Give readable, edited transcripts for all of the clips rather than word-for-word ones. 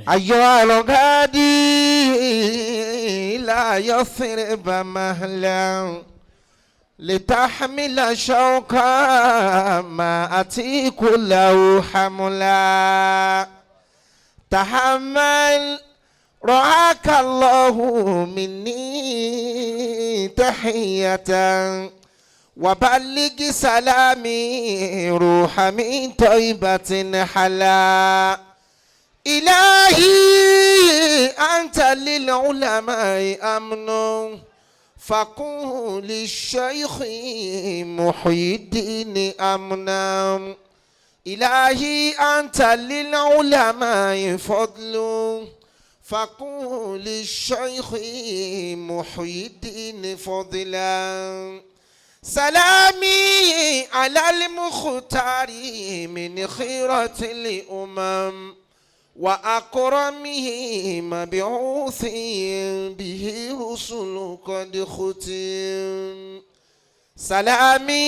أيها الغادي لا يثرب مهلا لتحمل شوقا ما أتيك له حملا تحمل رعاك الله مني تحية وبلغ سلامي روح من طيبة حلا إلهي أنت للعلماء أمن فقل للشيخ محي الدين أمنا إلهي أنت للعلماء فضل فقل للشيخ محي الدين فضلا سلامي على المختار من خيرة الأمم وأكرمه مبعوث به رسل قد ختم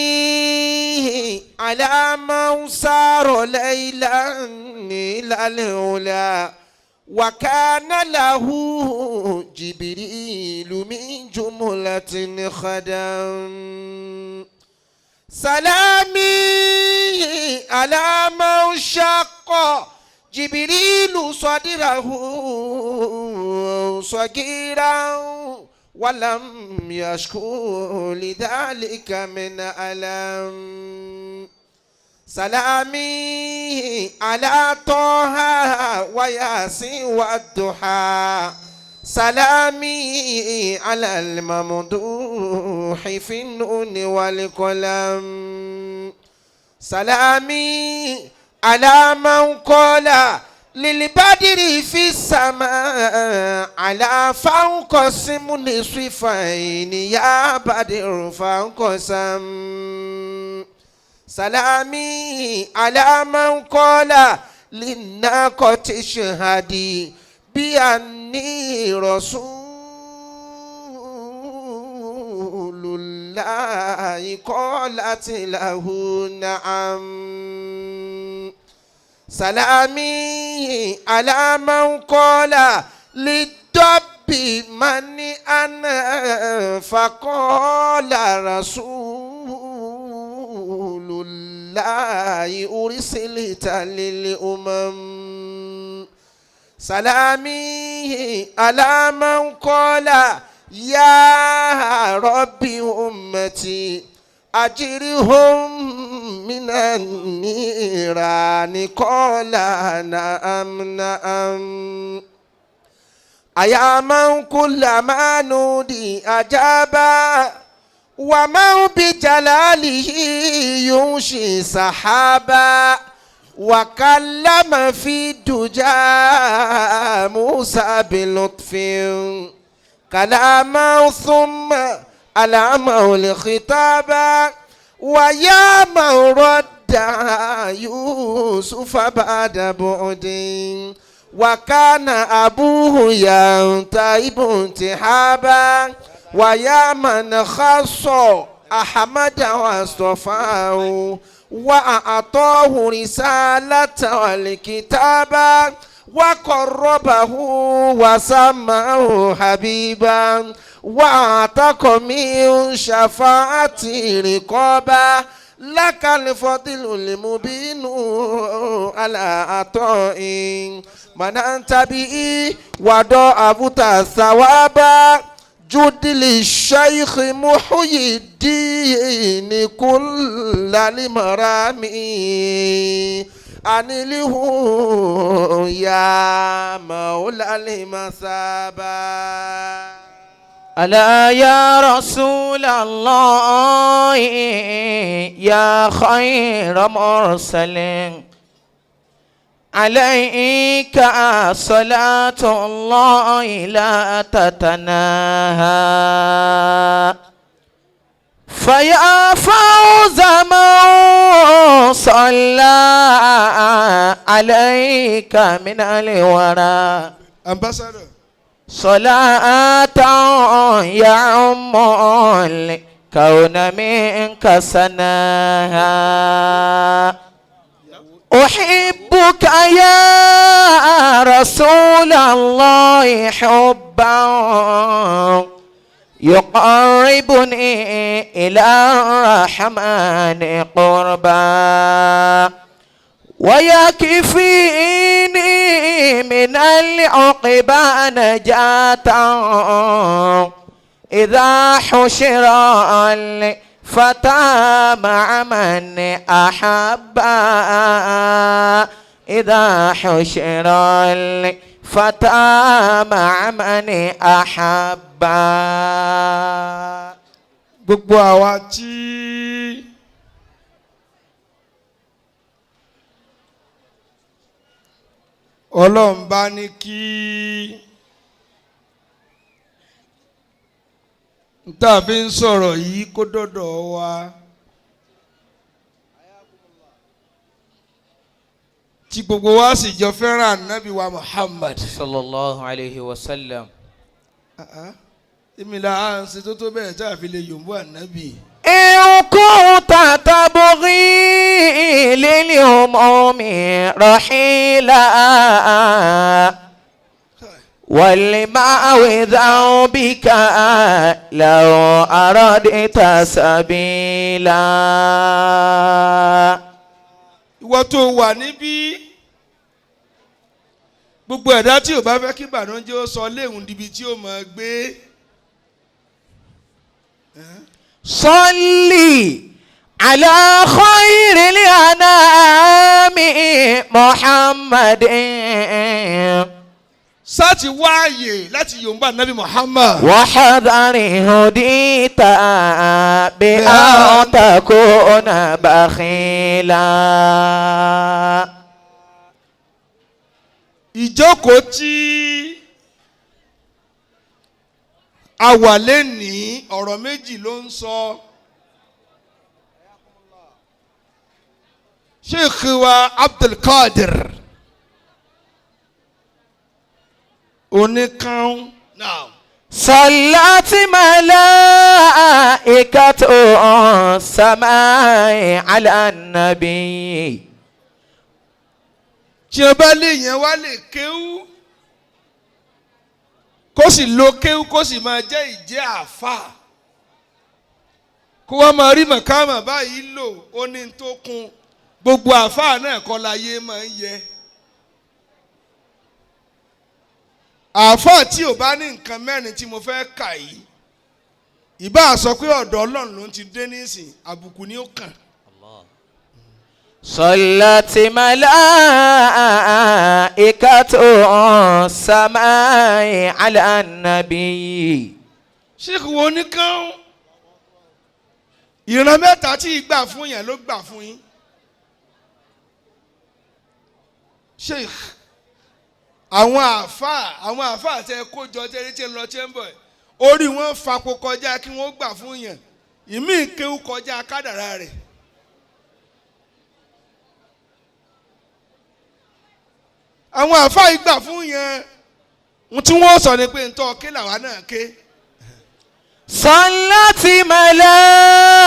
سلامي على من سار ليلا إلى العلا وكان له جبريل من جملة خدم سلامي على من شق جبريل صدره صغيرا ولم يشكو لذلك من ألم سلامي على طه وياسين والضحى سلامي على الممدوح في النون والقلم سلامي على من قال للبدر في السماء على فوق سمن صفين يا بدر فوق سم سلامي على من قال للناقة اشهدي بأني رسول الله قالت له نعم سلامي على من قال للدب من أنا فقال رسول الله أرسلت للأمم سلامي على من قال يا ربي أمتي أجرهم من النيران قال نعم نعم أيا من كل ما نودي أجابا ومن بجلاله ينشي سحابا وكلم في الدجى موسى بلطف كلاما ثم ألامه الخطاب ويا من رد يوسف بعد بعد وكان أبوه ينتهب انتحابا ويا من خص أحمد واصطفاه وأعطاه رسالة والكتاب وقربه وسماه حبيبا وأعتق من شفاعة رقابا لك الفضل المبين على عطاء من أنت به وضعفت ثوابا جد للشيخ محيي الدين كل المرامي أنله يا مولى المثابة ألا يا رسول الله يا خير مرسل عليك صلاة الله لا تتناهى فيا فوز من صلى عليك من الورى Ambassador. صلاة يعم الكون منك سناها. أحبك يا رسول الله حبا يقربني إلى الرحمن قربا ويكفيني من العقبى نجاة إذا حشر الفتى مع من أحب إذا حشر الفتى مع من أحب. Gbogbo àwa tí Ọlọ́run bá ní kí n tá a fi ń sọ̀rọ̀ yìí kó dọ̀dọ̀ wa tí gbogbo wa sì jọ fẹ́ràn ànábì wa Muhammad. Sallallahu alayhi wa sallam. Èmi là á ń ṣe tó tó bẹ́ẹ̀ tá a fi lè yòǹbó ànábì. إن كنت تبغي للهموم رحيلا والماء ذنبك لو أردت سبيلا. Ìwọ tó wà níbí, gbogbo ẹ̀dá tí ò bá fẹ́ kí ìbànújẹ́ ó sọ léhùn níbi tí ó máa gbé. صلي على خير الأنام محمد. Sáàtì wáàyè láti yòǹbá nàbí Muhammad. وحذر هديت بأن تكون بخيلا. Ìjókòó tí a wà lénìí, ọ̀rọ̀ méjì ló ń sọ. Sheikh wa Abdulkadir oníkan náà. صلت ملائكة السماء على النبي. Tí o bá lè yẹn wá lè kéwú kó sì lo kéwú kó sì máa jẹ́ ìjẹ́ àáfà kó wá máa rí màkàmà báyìí lò ó ní tó kún gbogbo àáfà náà kọ́ láyé máa ń yẹ. Àáfà tí ò bá ní nǹkan mẹ́rin tí mo fẹ́ kà yìí, ìbá sọ pé ọ̀dọ̀ Ọlọ́run ló ń ti dé nísìn, àbùkù ni ó kàn. صلت ملائكة السماء على النبي. Ṣéèkì wo ní kán ìran mẹ́ta tí ìgbà fún yẹn ló gbà fún yín. Sheikh, àwọn àáfàá tẹ kó jọ tẹ́lẹ̀ tí ń lọ tí ń bọ̀, orí wọn fapò kọjá kí wọ́n gbà fún yẹn, ìmí kéwú kọjá kádàrá rẹ̀. Àwọn àáfàá yìí gbà fún yẹn, ohun tí wọ́n sọ ni pé ntọ́ ké làwa náà ké. صلت ملائكة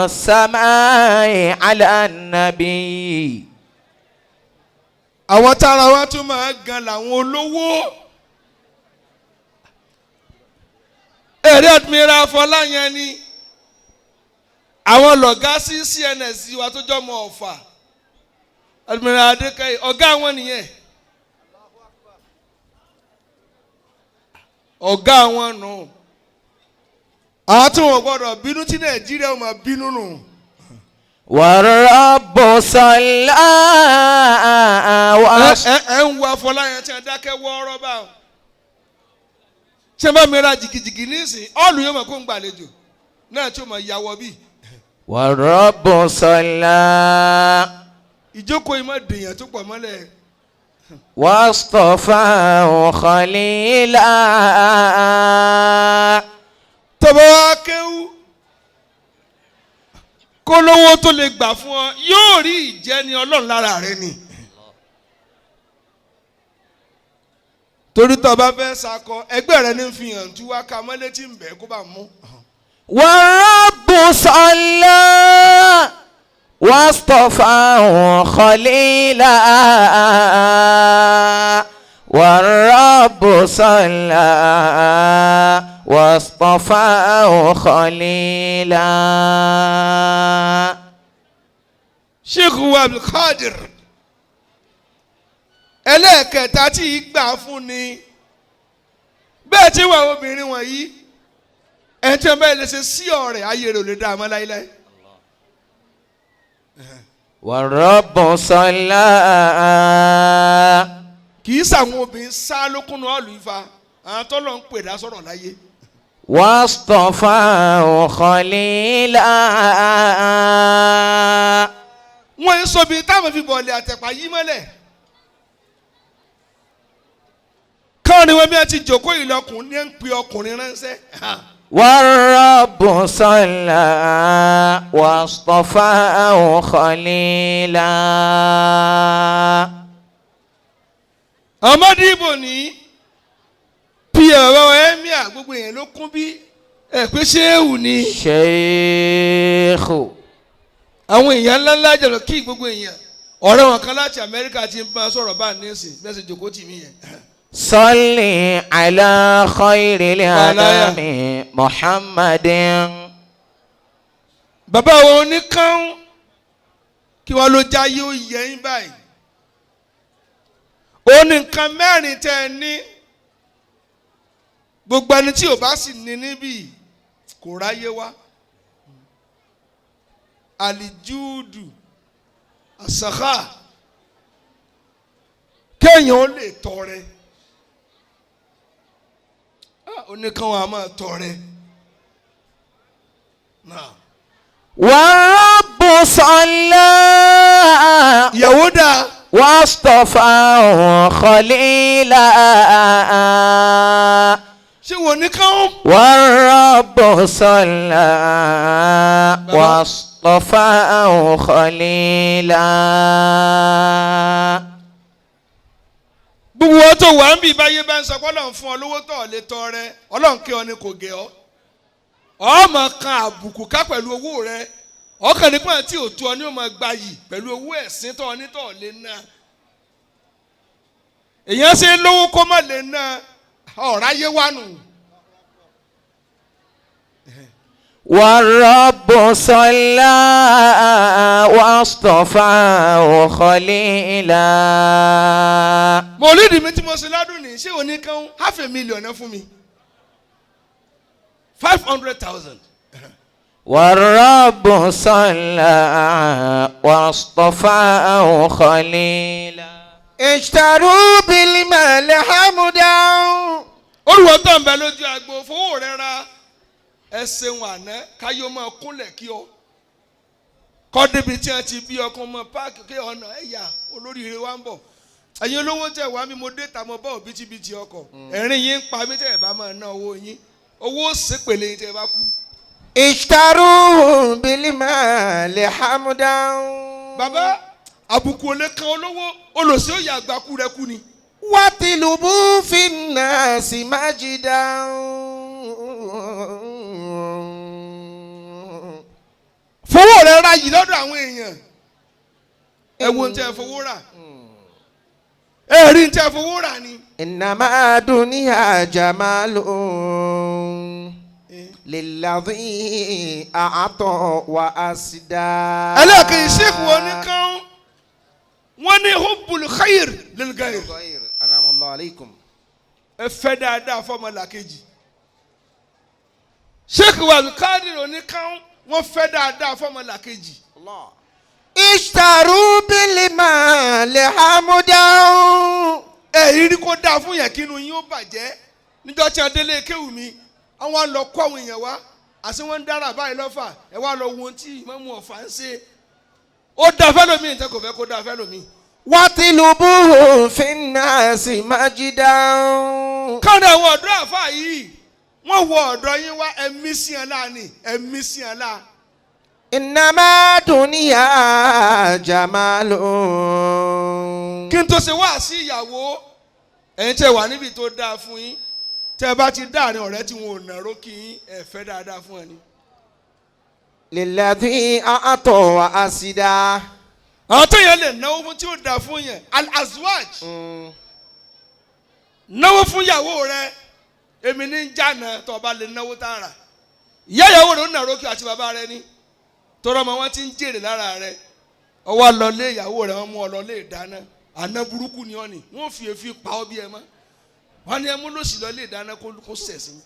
السماء على النبي. Àwọn tára wa tún máa gan làwọn olówó. Ẹ̀rí Admiral Afọláyan ni àwọn lọ̀gá sí CNS wa tó jọmọ Ọ̀fà, Admiral Adékẹ́yẹ ọ̀gá wọn nìyẹn, ọ̀gá wọn nù. Àwọn tí wọn gbọ́dọ̀ bínú tí Nàìjíríà ó máa bínú nù. والرب صلى Ẹ ẹ ń wo Afọláyan tí wọn dákẹ́ wọ́ọ́rọ́ báwọn, ṣé bá mi ra jìgìjìgì nísìn ọ́ọ̀lù yóò mọ̀ kó ń gbàlejò náà tí ó mọ̀ yàwọ̀ bíi. والرب صلى Ìjókòó yìí má dèèyàn tó pọ̀ mọ́lẹ̀. واصطفاه خليلا. Tọ́bọ̀ wá kéwú kó lówó tó lè gbà fún ọ yóò rí ìjẹni Ọlọ́run lára rẹ ni. Torí tó o bá fẹ́ sakọ ẹgbẹ́ rẹ ní fi hàn tú wá ká mọ́lé tí ń bẹ̀ kó bá mú. والرب صلى واصطفاه خليلا والرب صلى واصطفاه خليلا. Sheikh Abdulkadir ẹlẹ́ẹ̀kẹta tí ì gbà fún ni bẹ́ẹ̀ tí wà obìnrin wọ̀nyí ẹni tí wọ́n bẹ́ẹ̀ lè ṣe sí ọ̀rẹ́ ayé rẹ̀ ò lè dá a mọ́ láíláí. والرب صلى Kì í sàwọn obìnrin sá lókùnrin ọ̀lù ifá àwọn tó lọ ń pè dá sọ̀rọ̀ láyé. واصطفاه خليلا Wọ́n ń sobi táwọn fi bọ̀ọ̀lì àtẹ̀pà yí mọ́lẹ̀. Káwọn ni wọ́n bí wọ́n ti jòkó ìlọkùn ní ń pe ọkùnrin ránṣẹ́. والرب صلى واصطفاه خليلا. Ọmọdé ìbò ní pm bàbá emir gbogbo èèyàn ló kún bí ẹ pé ṣéwù ni. شيخ Àwọn èèyàn ńláńlá jẹ̀rọ kí gbogbo èèyàn ọ̀rẹ́ wọn kan láti Amẹ́ríkà ti ń bá sọ̀rọ̀ bá ní ìsìn bẹ́ẹ̀ sì jòkó tì mí yẹn. صل على خير الأنام محمد. Bàbá wọn oníkán kí wọn ló já yóò yẹ yín báyìí. Ó ní nǹkan mẹ́rin tẹ́ ẹ ní gbogbo ẹni tí ò bá sì ní níbí kò ráyé wá. Àlìjúùdù àsàkà kéèyàn ó lè tọrẹ. Oníkan wa máa tọrẹ náà. والرب صلى Ìyàwó dáa. واصطفاه خليلا Ṣé wo ní kán. والرب صلى واصطفاه خليلا. Gbogbo wọn tó wà ń bì báyé bá ń sọ pé Ọlọ́run fún ọ lówó tó ọ lè tọrẹ Ọlọ́run kí ọ ni kò gẹ̀ ọ́. Ọmọ kan àbùkù ká pẹ̀lú owó rẹ ọkàn nípa tí ò tó ọ ní o máa gba yìí pẹ̀lú owó ẹ̀sìn tó ọ ní tó ọ lè ná. Èèyàn ṣe lówó kó má lè ná ọ̀rá yé wá nù. والرب صلى واصطفاه خليلا. Mọ̀lídìí mi tí mo ṣe ládùn ní ṣé òní kan half a million ẹ fún mi 500,000. والرب صلى واصطفاه خليلا. اشتروا بالمال حمدا. Olùwọ́ tó ń bẹ lójú agbo fowó rẹ ra ẹ ṣeun àná káyọ̀ máa kúnlẹ̀ kí ọ kọ́ débi tí wọ́n ti bí ọkàn mọ́ páàkì kí ọ̀nà ẹ̀yà olóríire wa ń bọ̀. Ẹ̀yin olówó tẹ̀ wá mi mo dé ta mo bá òbítíbitì ọkọ̀ ẹ̀rín yín ń pa mí tẹ̀ ẹ̀ bá máa ná owó yín owó ṣèpèlè yín tẹ̀ ẹ bá kú. اشتروا بالمال حمدا. Bàbá àbùkù olè kan olówó olòṣì ó yà àgbà kú rẹ kú ni. واطلبوا في الناس مجدا. Fowó rẹ ra yìí lọ́dọ̀ àwọn èèyàn ẹ wo ní tẹ́ ẹ fowó rà ẹ rí ní tẹ́ ẹ fowó rà ni. إنما دنيا جمال للذي أعطى وأسدى. Ẹlẹ́ẹ̀kejì ṣéèkù oníkan wọ́n ní hubbul khair lil ghair. أنعم الله عليكم. Ẹ fẹ́ dáadáa fọmọlàkejì. Ṣéèkù Abdulkadir oníkan wọ́n fẹ́ dáadáa fọmọlàkejì. اشتروا بالمال حمدا. Ẹ rírí kó dáa fún yẹn kínú yín ó bàjẹ́ níjọ́ tí adélé kéwù mi àwọn lọ kó àwọn èèyàn wá àti wọ́n ń dára báyìí lọ́fà ẹ wá lọ wo ohun tí ìmáàmù Ọ̀fà ń ṣe ó dáa fẹ́lòmíì tẹ́ kò fẹ́ kó dáa fẹ́lòmíì. واطلبوه في الناس مجدا. Káwọn àwọn ọ̀dọ́ àfa yìí wọ́n wọ ọ̀dọ́ yín wá ẹ̀mí sí ẹ̀ láàánì ẹ̀mí sí ẹ̀ láà. إنما دنيا جمال. Kí n tó ṣe wá sí ìyàwó ẹ̀yin tẹ́ wà níbi tó dáa fún yín tẹ́ bá ti dáàrin ọ̀rẹ́ tí wọn ò nàró kí yín ẹ fẹ́ dáadáa fún ẹni. للذي أعطى وأسدى. Àwọn tó yẹn lè náwó fún tí ó dà fún yẹn, al-azwaj. Náwó fún ìyàwó rẹ, èmi ní ń jànà tó o bá lè náwó tààrà. Ìyá ìyàwó rẹ ó nà rókè àti bàbá rẹ ní tọrọ ọmọ wọn ti ń jèrè lára rẹ. Ọwọ́ lọlé ìyàwó rẹ, wọn mú ọ lọlé ìdáná. Àná burúkú ni ọ ní, wọn fi èéfín pa ọ bí ẹ mọ. Wọn ní ẹ mú lòsì lọlé ìdáná kó sẹ̀sìn.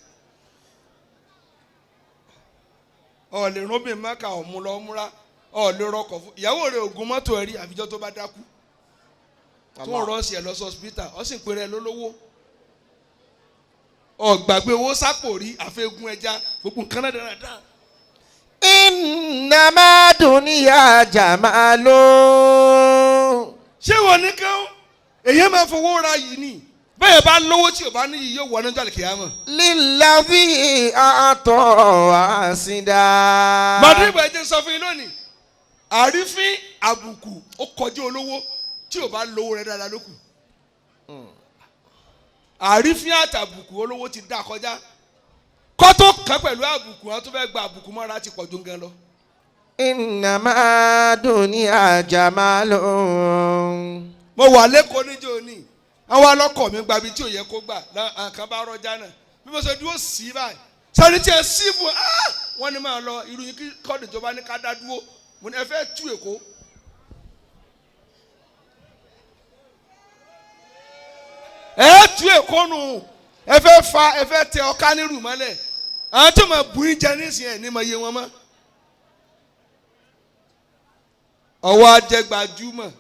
Ọ lè rúbìn mẹ́ka ọ̀mú lọ múra, ọ lè rọkọ̀ fún ìyàwó rẹ, ògùn mọ́tò ẹ̀rí àfijọ́ tó bá dákú tó ń rọ́ọ̀sì ẹ̀ lọ sí hospital, ọ sì ń pèrè ẹ lólówó. Ọ gbàgbé owó sápò rí àfẹ́gùn ẹja gbogbo nǹkan náà dáradára. إنما دنيا جمال. Ṣé wọn ní kán èyí máa fowó ra yìí ni? Bẹ́ẹ̀ bá lówó tí ò bá níyì yóò wọ ní jàlè kìámọ̀. للذي أعطى وأسدى. Màdìgbà ẹjẹ sọ fún yín lónìí, àrífín àbùkù ó kọjú olówó tí ò bá lówó rẹ dáadáa lókù. Àrífín àtàbùkù olówó ti dá kọjá kó tó kàn pẹ̀lú àbùkù, àwọn tó fẹ́ gba àbùkù mọ́ra ti pọ̀ ju gan lọ. إنما دنيا جمال. Mo wà lẹ́kọ̀ọ́ níjó ní àwọn alọ́kọ̀ mi gba ibi tí ò yẹ kó gbà kan bá rọjá náà bí mo ṣe dúró sí báyìí sáré tí ẹ sí fún ah wọ́n ní máa lọ irú yín kí kọ́ọ̀dù ìjọba ní ká dá dúró. Mo ní ẹ fẹ́ tú Èkó. Ẹ tú Èkó nù, ẹ fẹ́ fa, ẹ fẹ́ tẹ ọká nírù mọ́lẹ̀. Àwọn tó máa bù í jẹ nísìnyí ẹ̀ ní ma yé wọn mọ́. Ọwọ́ ajẹgbajúmọ̀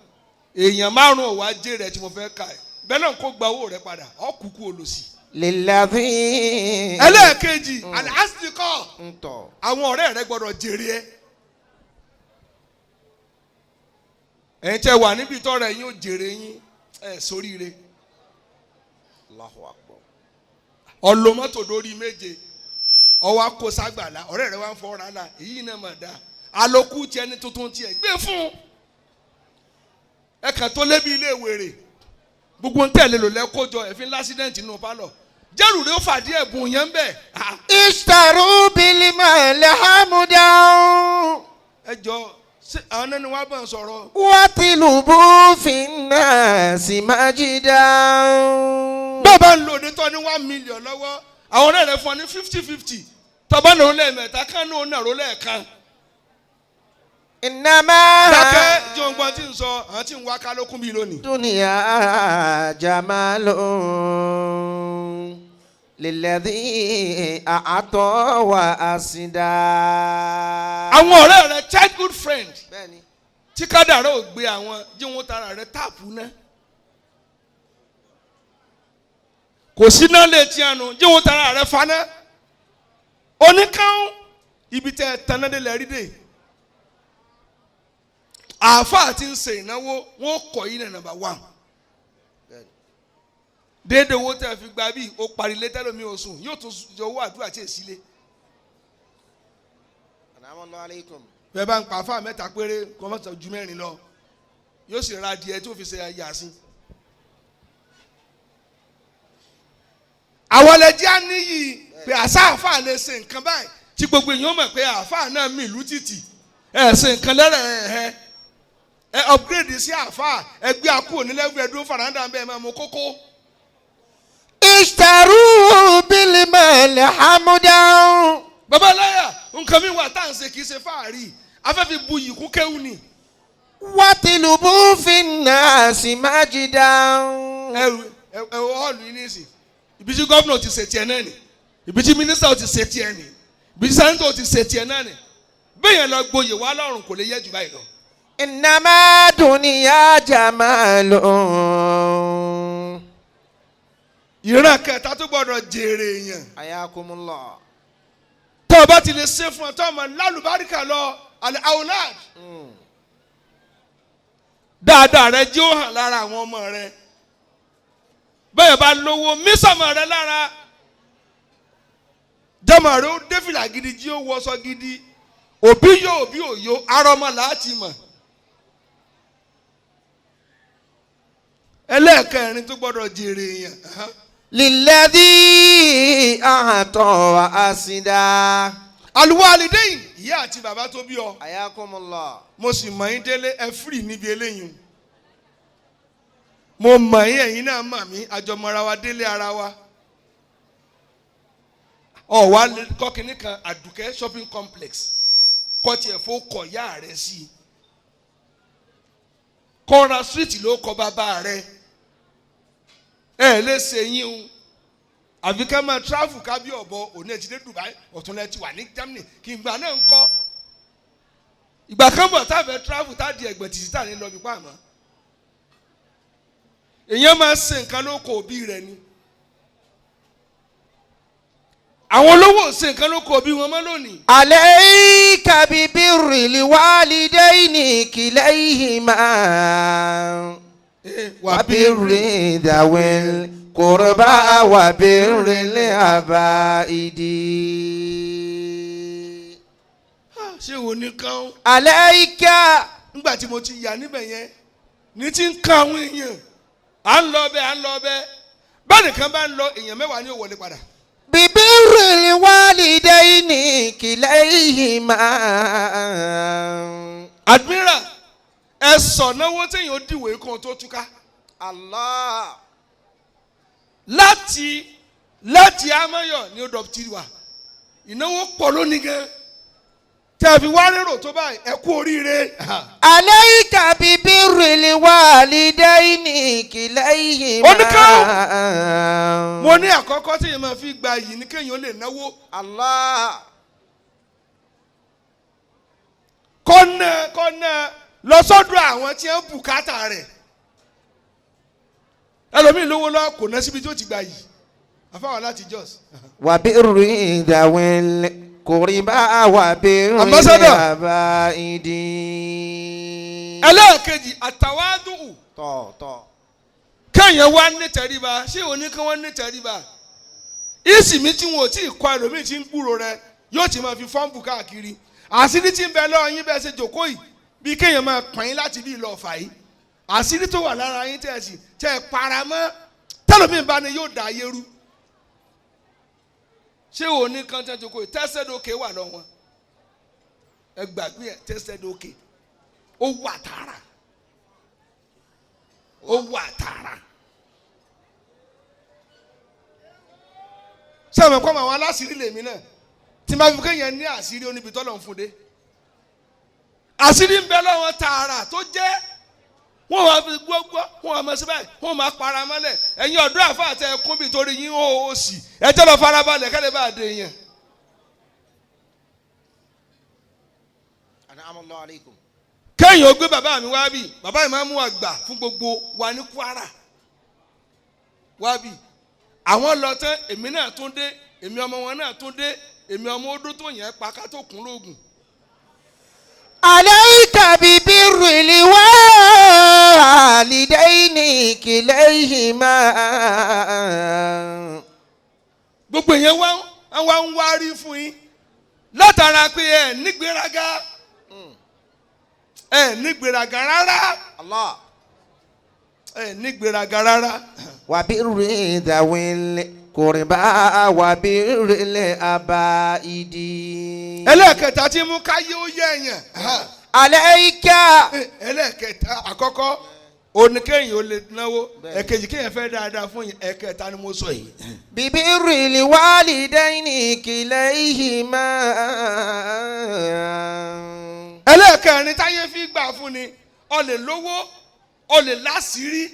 èèyàn márùn-ún ọ̀wọ́ ajé rẹ̀ tí mo fẹ́ kà ẹ́ bẹ́ẹ̀ náà kó gba owó rẹ̀ padà ọ̀kúkú olòṣì. للذي Ẹlẹ́ẹ̀kejì, alásìkò ntọ̀. àwọn ọ̀rẹ́ rẹ gbọ́dọ̀ jèrè ẹ. Ẹ̀yin tẹ́ wà níbi tọ́rẹ̀ yín ó jèrè yín ẹ̀ sóríire. Allahu akbar. Ọlọ́mọ́tò lórí méje ọwọ́ akó ságbàlá, ọ̀rẹ́ rẹ wá ń fọ́ra la èyí náà mà dáa. Àlòkù tiẹ̀ ní tuntun tiẹ̀ gbé fún ẹ kàn tó lébi ilé wèrè gbogbo ń tẹ̀lé lò lẹ́kọ́jọ ẹ̀fín lásídẹ̀ǹtì nù pálọ̀ jẹ́rù rẹ ó fàdí ẹ̀bùn yẹn bẹ́ẹ̀. اشتروا بالمال حمدا. Ẹ jọ ṣé àwọn náà ni wọ́n á bá ń sọ̀rọ̀. وطلبوا في الناس مجدا. Bẹ́ẹ̀ bá ń lò ní tọ́ ní 1 million lọ́wọ́, àwọn ọ̀rẹ́ rẹ fún ọ ní 50-50, tọ́ba náà lẹ́ẹ̀mẹ́ta kán náà nàró lẹ́ẹ̀kan. إنما Dákẹ́ jọ̀ǹgbọ́n tí ń sọ àwọn tí ń wá kálókùn bíi lónìí. دنيا جمال للذي أعطى وأسدى. Àwọn ọ̀rẹ́ rẹ, childhood friend Bẹ́ẹ̀ni. tí kádàrá ò gbé àwọn jí wọn tara rẹ tap ná. Kò sí náà lè tí àánú jí wọn tara rẹ faná. Oníkàún ibi tẹ tanádé lẹ́rí dè. Àáfàá ti ń ṣe ìnáwó wọn kọ̀ yín ní number one. Déédéé owó tẹ́ fi gba bíi ó parí létẹ́lómi oṣù yóò tún yọ owó àdúrà tí èsì lé. Assalamu alaikum. Bẹ́ẹ̀ bá ń pa àáfàá mẹ́ta péré kó má sọ ju mẹ́rin lọ, yóò sì ra adìẹ tí ó fi ṣe yàsín. Àwọn ẹlẹ́jẹ́ á níyì pé àṣà àáfàá lè ṣe nǹkan báyìí tí gbogbo èèyàn mọ̀ pé àáfàá náà mì ìlú títì ẹ̀ ṣe nǹkan lẹ́rẹ̀ ẹ̀ ẹ̀ upgrade sí àáfàá ẹgbẹ́ akú onílẹ̀gbẹ́ dúró faranda bẹ́ẹ̀ máa mú kókó. اشتروا بالمال حمدا. Bàbá aláya, nǹkan mi wà tá à ń ṣe kì í ṣe fáàrí, afẹ́fẹ́ bu yìí kún kéwù ni. وطلبوا في الناس مجدا. Ẹrù ẹ hall yìí nísìn, ibi tí gómìnà ti ṣe tiẹ̀ náà ni, ibi tí mínísítà ti ṣe tiẹ̀ ni, ibi tí sẹ́ńtọ̀ ti ṣe tiẹ̀ náà ni. Bẹ́ẹ̀ yẹn lọ gboyè wá lọ́rùn kò lè yẹ jù báyìí lọ. إنما دنيا جمال. Ìran kẹta tó gbọdọ̀ jèrè èèyàn, حياكم الله. tó o bá ti lè ṣe fún ọ tó o mọ lálùbáríkà lọ àlẹ àwòlá dáadáa rẹ jẹ́ ó hàn lára àwọn ọmọ rẹ. Bẹ́ẹ̀ bá lówó mísàmọ̀ rẹ lára jọmọ rẹ ó dé fìlà gidi jí ó wọṣọ gidi, òbí yóò òbí òyò arọmọ láti mọ̀. Ẹlẹ́ẹ̀kẹrin tó gbọ́dọ̀ jèrè èèyàn. للذي أعطى وأسدى. Aluwalideyin, Ìyá àti bàbá tó bí ọ. Ayakumullah. Mo sì mọ̀ yín délé, ẹ fírì níbi eléyìí. Mo mọ̀ yín, ẹ̀yin náà mọ̀ mí, àjọmọ̀ra wa délé ara wa. Ọ̀wá kọ́kínní kan, Àdùkẹ́ shopping complex, kọ́ tiẹ̀ fó kọ̀ yá rẹ̀ sí i, kọ́ra street ló kọ́ bàbá rẹ̀. Ẹ lè ṣe yín o, àfi ká máa travel ká bí ọ̀bọ. Òní ẹ̀ ti dé Dubai, ọ̀tún ẹ̀ ti wà ní Germany. Kí ìgbà náà ń kọ́ ìgbà kan bọ̀ tá a fẹ́ travel, tá a di ẹ̀gbẹ́ títí tá a ní lọ bí pa àmọ́. Èèyàn máa ṣe nǹkan ló kọ òbí rẹ̀ ni. Àwọn olówó ò ṣe nǹkan ló kọ òbí wọn mọ́ lónìí. عليك ببر الوالدين كليهما وبر ذوي القربى وبر العبائد. Ṣé wo ní kán? عليك Nígbà tí mo ti yà níbẹ̀ yẹn ní ti ń kan àwọn èèyàn, à ń lọ bẹ́ẹ̀, à ń lọ bẹ́ẹ̀, báyìí nìkan bá ń lọ, èèyàn 10 ní ó wọlé padà. ببر الوالدين كليهما. Admiral, ẹ sọ náwó téèyàn ó dìwé kan tó túká. Allah. Láti amáyọ ní ó dọ̀tí wa, ìnáwó pọ̀ lónìí gan tẹ́ ẹ fi wá rérò tó báyìí, ẹ kú oríire. عليك ببر الوالدين كليهما. Oníkàwọ́. Mo ní àkọ́kọ́ téèyàn máa fi gba yìí ní kéèyàn ó lè náwó. Allah. Kọ́nà lọ sọ́dọ̀ àwọn tí wọ́n bùkátà rẹ̀. Ẹlòmíì lówó lọ, kò ná síbi tí ó ti gba yìí, àfáwọn láti Jos. وبر ذوي القربى وبر Ambassador. العبائد. Ẹlẹ́ẹ̀kejì, àtàwádùn. Tọ̀ tọ̀. Kéèyàn wá nítẹríba. Ṣé òní kí wọ́n nítẹríba ìsìnmi tí wọn ò tí ì kọ, ẹlòmíì tí ń gbúrò rẹ yóò ti máa fi fọ́ǹbù káàkiri. Àṣírí tí ń bẹ lọ́wọ́ yín bẹ́ẹ̀ ṣe jòkó yìí, bí kéèyàn máa pàn yín láti bí ìlọ ọ̀fà yìí, àṣírí tó wà lára yín tẹ̀ sí tẹ̀ paramọ́, tẹlòmíì bá ní yóò dá ayé rú. Ṣé òní kan tẹ́ jòkó yìí, tẹ́sẹ̀dókè wà lọ́wọ́? Ẹ gbàgbé ẹ, tẹ́sẹ̀dókè ó wà tààrà, ó wà tààrà. Sẹ́wọ̀n kọ́ àwọn aláṣírí lèmi náà tí máa fi kéèyàn ní àṣírí oníbi tọ́lọ̀ ń fún dé. Àṣírí ń bẹ lọ́wọ́ tààrà tó jẹ́ wọ́n máa fi gbọ́gbọ́, wọ́n máa ṣe báyìí, wọ́n máa para mọ́lẹ̀. Ẹ̀yin ọ̀dọ́ àfa àti ẹ̀kún bíi torí yín ó sì ẹ jẹ́ lọ farabalẹ̀ kẹ́lẹ́ bá dé yẹn. An'ama Allahu alaykum. Kéèyàn ó gbé bàbá mi wá bì, bàbá mi máa mú àgbà fún gbogbo wa ní Kwara wá bì. Àwọn lọ tán, èmi náà tún dé, èmi ọmọ wọn náà tún dé, èmi ọmọ odó tó yẹn pa ká tó kún lóògùn. عليك ببر الوالدين كليهما. Gbogbo èèyàn wá ń wárí fún yín látara pé ẹ nígbéraga, ẹ nígbéraga rárá. Allah. Ẹ nígbéraga rárá. وبر ذوي القربى وبر العبائد. Ẹlẹ́ẹ̀kẹta tí mú káyé ó yẹ ẹ̀yàn. عليك. Ẹlẹ́ẹ̀kẹta, àkọ́kọ́ oníkéyìn ó lè náwó, ẹ̀kejì kéèyàn fẹ́ dáadáa fún yín, ẹ̀kẹta ni mo sọ yìí. ببر الوالدين كليهما. Ẹlẹ́ẹ̀kẹrin táyé fi gbà fún ni, ọ lè lówó, ọ lè láṣìírí,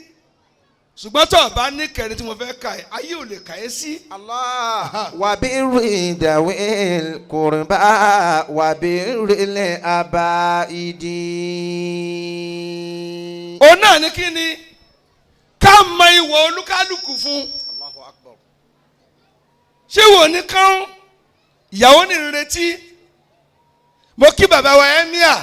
ṣùgbọ́n tó o bá ní kẹrin tí mo fẹ́ kà ẹ́, ayé ò lè kà ẹ́ sí. الله. وبر ذوي القربى وبر العبائد. Òun náà ní kí ni ká mọ ìwọ̀ olúkálùkù fún. Allahu akbar. Ṣé wò ní kán ìyàwó ní ìrètí? Mo kí bàbá wa emir.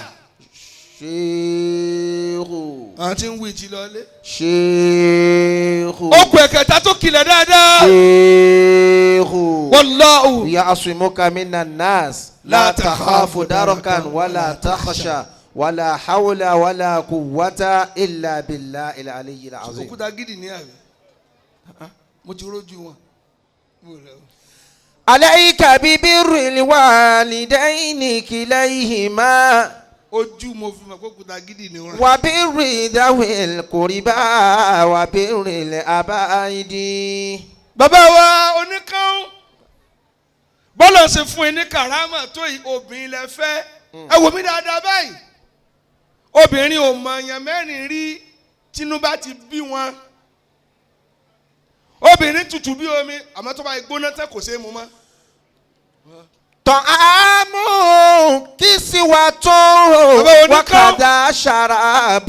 Ṣéèrò. Àwọn tí ń wí ti lọlé. Ṣéèrò. Okùn ẹ̀kẹta tó kilẹ̀ dáadáa. Ṣéèrò. Wallahu. يعصمك من الناس لا لا تخاف تخاف دركا ولا تخشى ولا حول ولا قوة إلا بالله العلي العظيم. Òkúta gidi ní àbí mo ti rójú wọn. Mo rẹ̀ o. عليك ببر الوالدين كليهما Ojú mo fi mọ̀ pé kúta gidi ni wọn. وبر ذوي القربى وبر الأبائد. Bàbá wa oníkan bọ́lá ṣe fún yín ní kàrámà tó yìí, obìnrin lẹ fẹ́. Ẹ wò mí dáadáa báyìí, obìnrin ò mọ èèyàn mẹ́rin rí tínú bá ti bí wọn. Obìnrin tutù bí omi, àmọ́ tó bá gbóná tán kò ṣeé mu mọ́. طعام كسوة Bàbá oníkan. وكذا شراب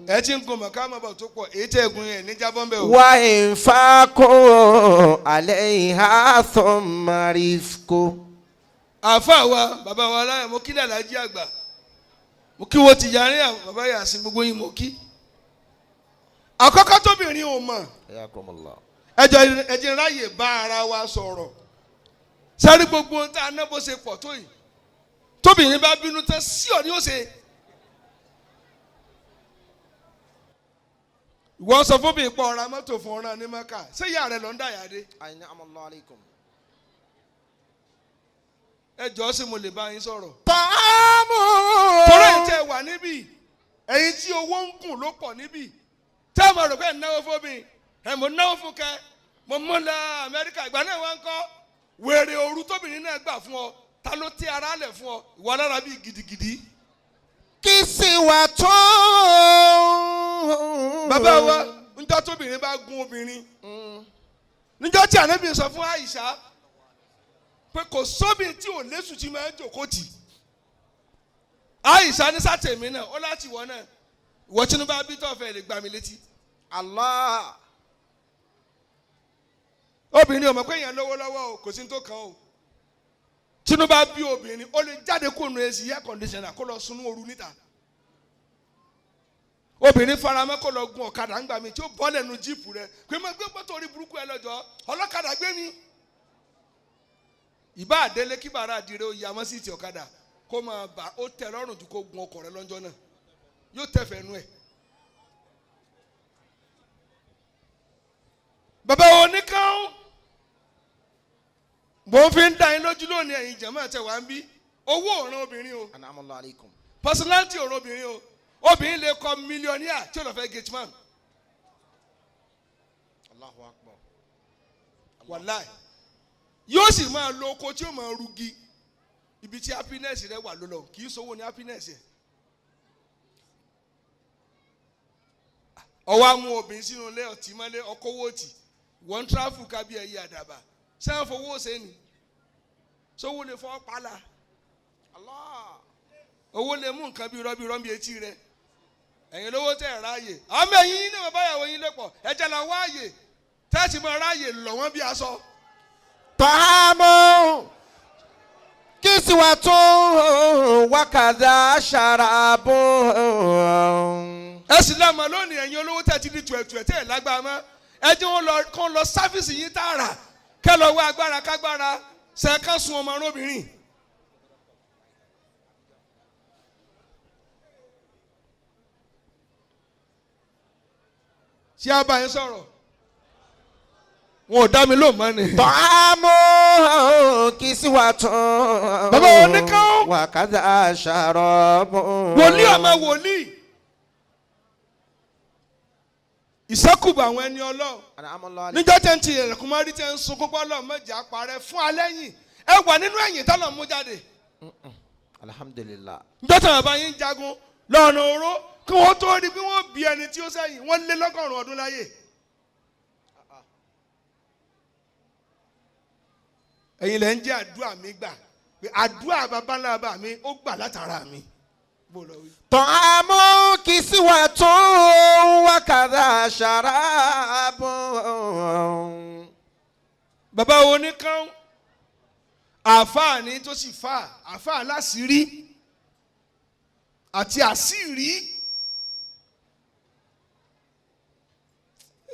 Ẹ ti ń gun mọ̀kámọ́ bọ̀ tó pọ̀, èyí tẹ́ ẹ gun yẹn ní jábọ́ ń bẹ̀ o. وإنفاق عليها ثم رفق. Àáfàá wa, bàbá wa aláya, mo kí làlájí àgbà, mo kí wo ti yarí àwọn bàbá yà sí gbogbo yín mo kí. Àkọ́kọ́ tóbìnrin ò mọ̀. حياكم الله. Ẹjọ ẹjẹ ráyè bá ara wa sọ̀rọ̀ sẹ́rí gbogbo ohun tá a ná bó ṣe pọ̀ tó yìí, tóbìnrin bá bínú tán sí ọ ní ó ṣe. Ìwọ sọ fún mi pọ̀ ọ̀ra mọ́tò fún ọ̀ràn ní mọ́kà, ṣé ìyá rẹ lọ ń dàyà dé? أنعم الله عليكم. Ẹ jọ̀ọ́, sí mo lè bá yín sọ̀rọ̀? طعام Torí ẹ̀ tẹ́ wà níbí, ẹ̀yin tí owó ń gùn ló pọ̀ níbí tẹ́ ẹ mọ̀ rò pé ẹ̀ ń náwó fún mi, ẹ̀ mọ̀ náwó fún kẹ́ mo mú lọ Amẹ́ríkà ìgbà náà wọ́n ń kọ́ wèrè òru tóbìnrin náà gbà fún ọ, ta ló tẹ́ ara lẹ̀ fún ọ ìwọ alára bíi gidigidi. كسوة. Bàbá wa, njọ́ tóbìnrin bá gún obìnrin, níjọ́ tí Ànábì sọ fún Àìṣà pé kò sóbì tí ò lésù tí máa ń jòkó tì, Àìṣà ní sátẹ̀mí náà ó láti wọ náà ìwọ Tinubu bí tó fẹ́ lè gbà mí létí. Allah. Obìnrin ò mọ̀ pé èèyàn lówó lọ́wọ́ o, kò sí ní tó kàn o. Tinubu bí obìnrin, ó lè jáde kó nu AC air conditioner kó lọ sunú ooru níta. Obìnrin faramọ́ kó lọ gun ọ̀kadà ńgbà mi tí ó bọ́ lẹ́nu jíìpù rẹ pé mo gbé mọ́tò orí burúkú ẹ lọ́jọ́ ọlọ́kadà gbé mi. Ìbá àdélé kí bàrà àdìrẹ ó ya mọ́ sí ti ọ̀kadà kó máa bà ó tẹ́ lọ́rùn ju kó gun ọkọ̀ rẹ lọ́jọ́ náà, yóò tẹ̀fẹ̀ nu ẹ̀. Bàbá wo ní kán bó ń fi ń dá yín lójú lónìí, ẹ̀yin jẹ̀mọ́ àti ẹ̀wà ń bí owó òràn obìnrin o. An'ama Allahu alaykum. Personality òràn obìnrin o. Obìnrin lè kọ millionaire tí ó lọ fẹ́ gate man. Allahu akbar. Wàláì, yóò sì máa lo oko tí ó máa rugi. Ibi tí happiness rẹ wà ló lọ, kì í sowó ní happiness yẹ. Ọwọ́ amú obìnrin sínú ilé ọtí mọ́lé ọkọ̀wé òtì wọ́n ń tráfù kábí ẹ̀yẹ àdàbà sẹ́wọ̀n fowó ṣe ni sowó lè fọ́ pálá. Allah. Owó lè mú nǹkan bí rọ́bì rọ́bì etí rẹ. Ẹ̀yin lówó tẹ̀ ẹ̀ ráàyè àmọ́ ẹ̀yin yín náà báyàwó yín lẹ́pọ̀ ẹ̀jẹ̀ là wáàyè tẹ́sí mọ́ ráàyè lọ̀ wọ́n bí aṣọ. Ta'amu kiswatun wa kadha sharabun. Ẹ sì lọ́mọ lónìí, ẹ̀yin olówó tẹ̀ ti di tùẹ̀tùẹ̀ tẹ̀ ẹ̀ lágbára mọ́, ẹ jẹ́ wọn lọ kán lọ sáfíìsì yín tààrà kẹ́ lọ wá agbára kágbára ṣe kán sun ọmọ arúbìnrin. Ṣé a bá yín sọ̀rọ̀? Wọn ò dá mi lóhùn mọ́ ni. Ta'amu kiswatun. Bàbá oníkan. Wa kadha sharabun. Wòlíì ọmọ wòlíì, ìsọkùbù àwọn ẹni Ọlọ́run. An'ama Allahu alaykum. Níjọ́ tẹ́ ń ti ẹ̀rẹ̀kùn mọ́rí tẹ́ ń sunkún pọ́lọ́ mọ́jà parẹ́ fún alẹ́ yìí, ẹ wà nínú ẹ̀yìn tọ́lọ̀ mú jáde. Alhamdulillah. Níjọ́ tí bàbá yín jagun lọ́nà oró kí wọ́n tó rí bí wọ́n bí ẹni tí ó sẹ́yìn wọ́n lé lọ́gọ́rùn-ún ọdún láyé. Ẹ̀yin lẹ́ ń jẹ́ àdúrà mi gbà pé àdúrà bàbá ńlá bàbá mi ó gbà látara mi. Bó lọ wí. Ta'amu kiswatun wa kadha sharabun. Bàbá wo ní kán àáfàá ni tó sì fà àáfàá láṣìírí àti àṣírí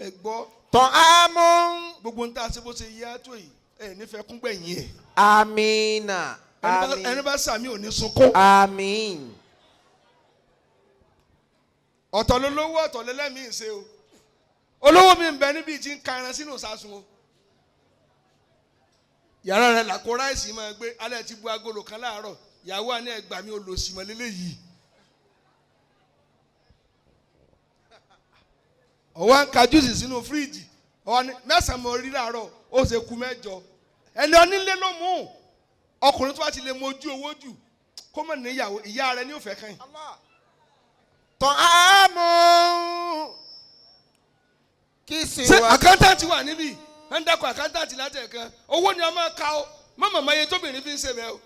ẹ gbọ́. Ta'amu. Gbogbo ń tá a ṣe bó ṣe yá tó yìí, ẹ nífẹ̀ẹ́ kún gbẹ̀yìn ẹ̀. Amina. Ẹni Amin. bá sàmì ò ní sunkún. Amin. Ọ̀tọ̀ lólówó, ọ̀tọ̀ lẹ́lẹ́mìí ṣe o. Olówó mi ń bẹ níbi tí ń ka ẹran sínú ìsasùn o. Yàrá rẹ̀ làkó ráìsì máa gbé alẹ́ ti bu agolo kan láàárọ̀ ìyàwó àní ẹgbàá mi ò lò sí mọ́ lélẹ́yìí. Ọwọ́ ń ka júùsì sínú fíríjì ọwọ́ ní mẹ́sàn-án mo rí láàárọ̀ ó ṣe ku mẹ́jọ ẹni onílé ló mú ọkùnrin tó bá ti lè mojú owó jù kó mọ̀ níyàwó ìyá rẹ̀ ní òfẹ́ kan yìí. طعام Ṣé كسوة àkántàntì wà níbí ẹ ń dákọ̀ àkántàntì láti ẹ̀kan owó ni a máa ka ọ mọ̀mọ́ mọ iye tóbìnrin fi ń ṣe bẹ́ẹ̀ o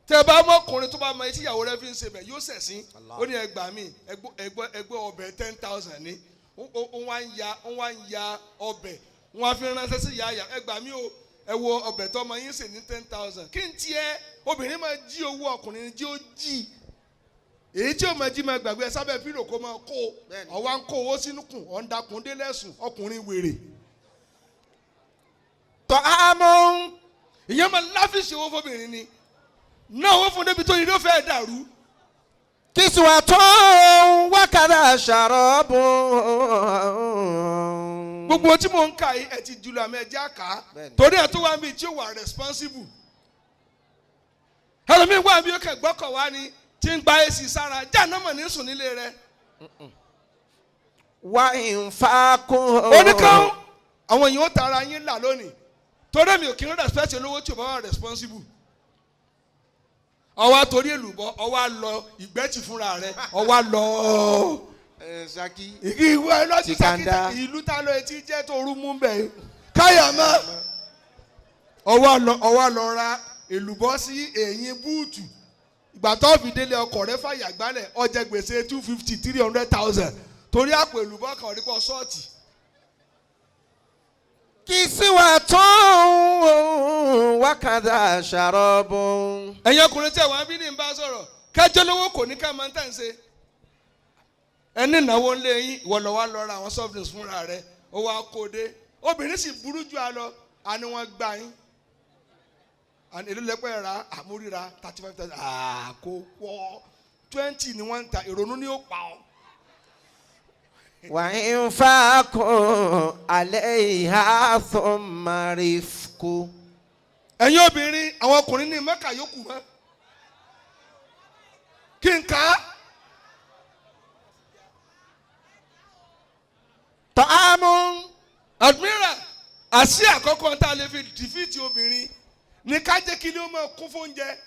tẹ bá mọkùnrin tó bá mọ etí ìyàwó rẹ fi ń ṣe bẹ́ẹ̀ yóò ṣẹ̀sín ó ní ẹgbàá mi ẹgbẹ́ ọbẹ̀ 10,000 ní ó wá ń ya ó wá ń ya ọbẹ̀ wọn á fi ránṣẹ́ sí ìyá àyà ẹgbàá mi o ẹ wo ọbẹ̀ tó ọmọ yín sè ní 10,000 kí n tiẹ̀ obìnrin máa jí owó ọkùnrin jí ó jí èyí tí ó máa jí máa gbàgbé ẹ sábẹ́ pílò kó máa kó ọwọ́ à ń kó owó sínú kùn ọ̀ ń dakùn délẹ̀ sùn ọkùnrin wèrè طعام ìyẹn máa láfíìsì owó fóbìnrin ni náà owó fún débi tó yìí ló fẹ́ dàrú كسوة وكذا شراب gbogbo tí mò ń kà yìí ẹ ti jùlọ àmì ẹjẹ àká Bẹ́ẹ̀ni. torí ẹ tó wá mi tí ó wà responsible ẹlòmíín wà mí ó kẹ gbọ́kọ̀ wá ni tí ń gba èsì sára jáàná mọ̀ ní sùn nílé rẹ وإنفاق oníkan àwọn èèyàn ó tara yín là lónìí torí èmi ò kí ń respect olówó tí ò bá wà responsible ọwọ́ àtòrí èlùbọ́ ọwọ́ àlọ ìgbẹ́tì fúnra rẹ ọwọ́ àlọ Ṣakí. ìwé ẹlọ́sí Tìkàndá. sákìtà ìlú tá lọ etí jẹ́ tó rú mú bẹ́ẹ̀ káyà mọ́ ọwọ́ àlọ ra èlùbọ́ sí èyìn búùtù ìgbà tó fi délé ọkọ̀ rẹ fàyà gbálẹ̀ ó jẹ gbèsè 250 300,000 torí àpò èlùbọ́ kan rí pọ̀ ṣọ́ọ̀tì كسوة وكذا شراب ẹ̀yin ọkùnrin tí àwọn abíní ń bá sọ̀rọ̀ kájọ́ lówó kò ní ká máa ń tà ń ṣe ẹni ìnáwó ń lé yín ìwọ lọ wá lọ ra àwọn soft drinks fúnra rẹ ó wá kó o dé obìnrin sì burú jù á lọ àní wọn gbà yín àní èló lẹ́pẹ́ ra àmúríra 35,000 àkó pọ̀ 20 ni wọ́n ń ta ìrònú ni ó pa ọ́. وإنفاق عليها ثم رفق ẹ̀yin obìnrin àwọn ọkùnrin ní mẹ́kà yòókù mọ́ kí n kà á. طعام Admiral àṣì àkọ́kọ́ tá a lè fi dìfíìtì obìnrin ní ká jẹ́ kí ilé ó máa kún fóúnjẹ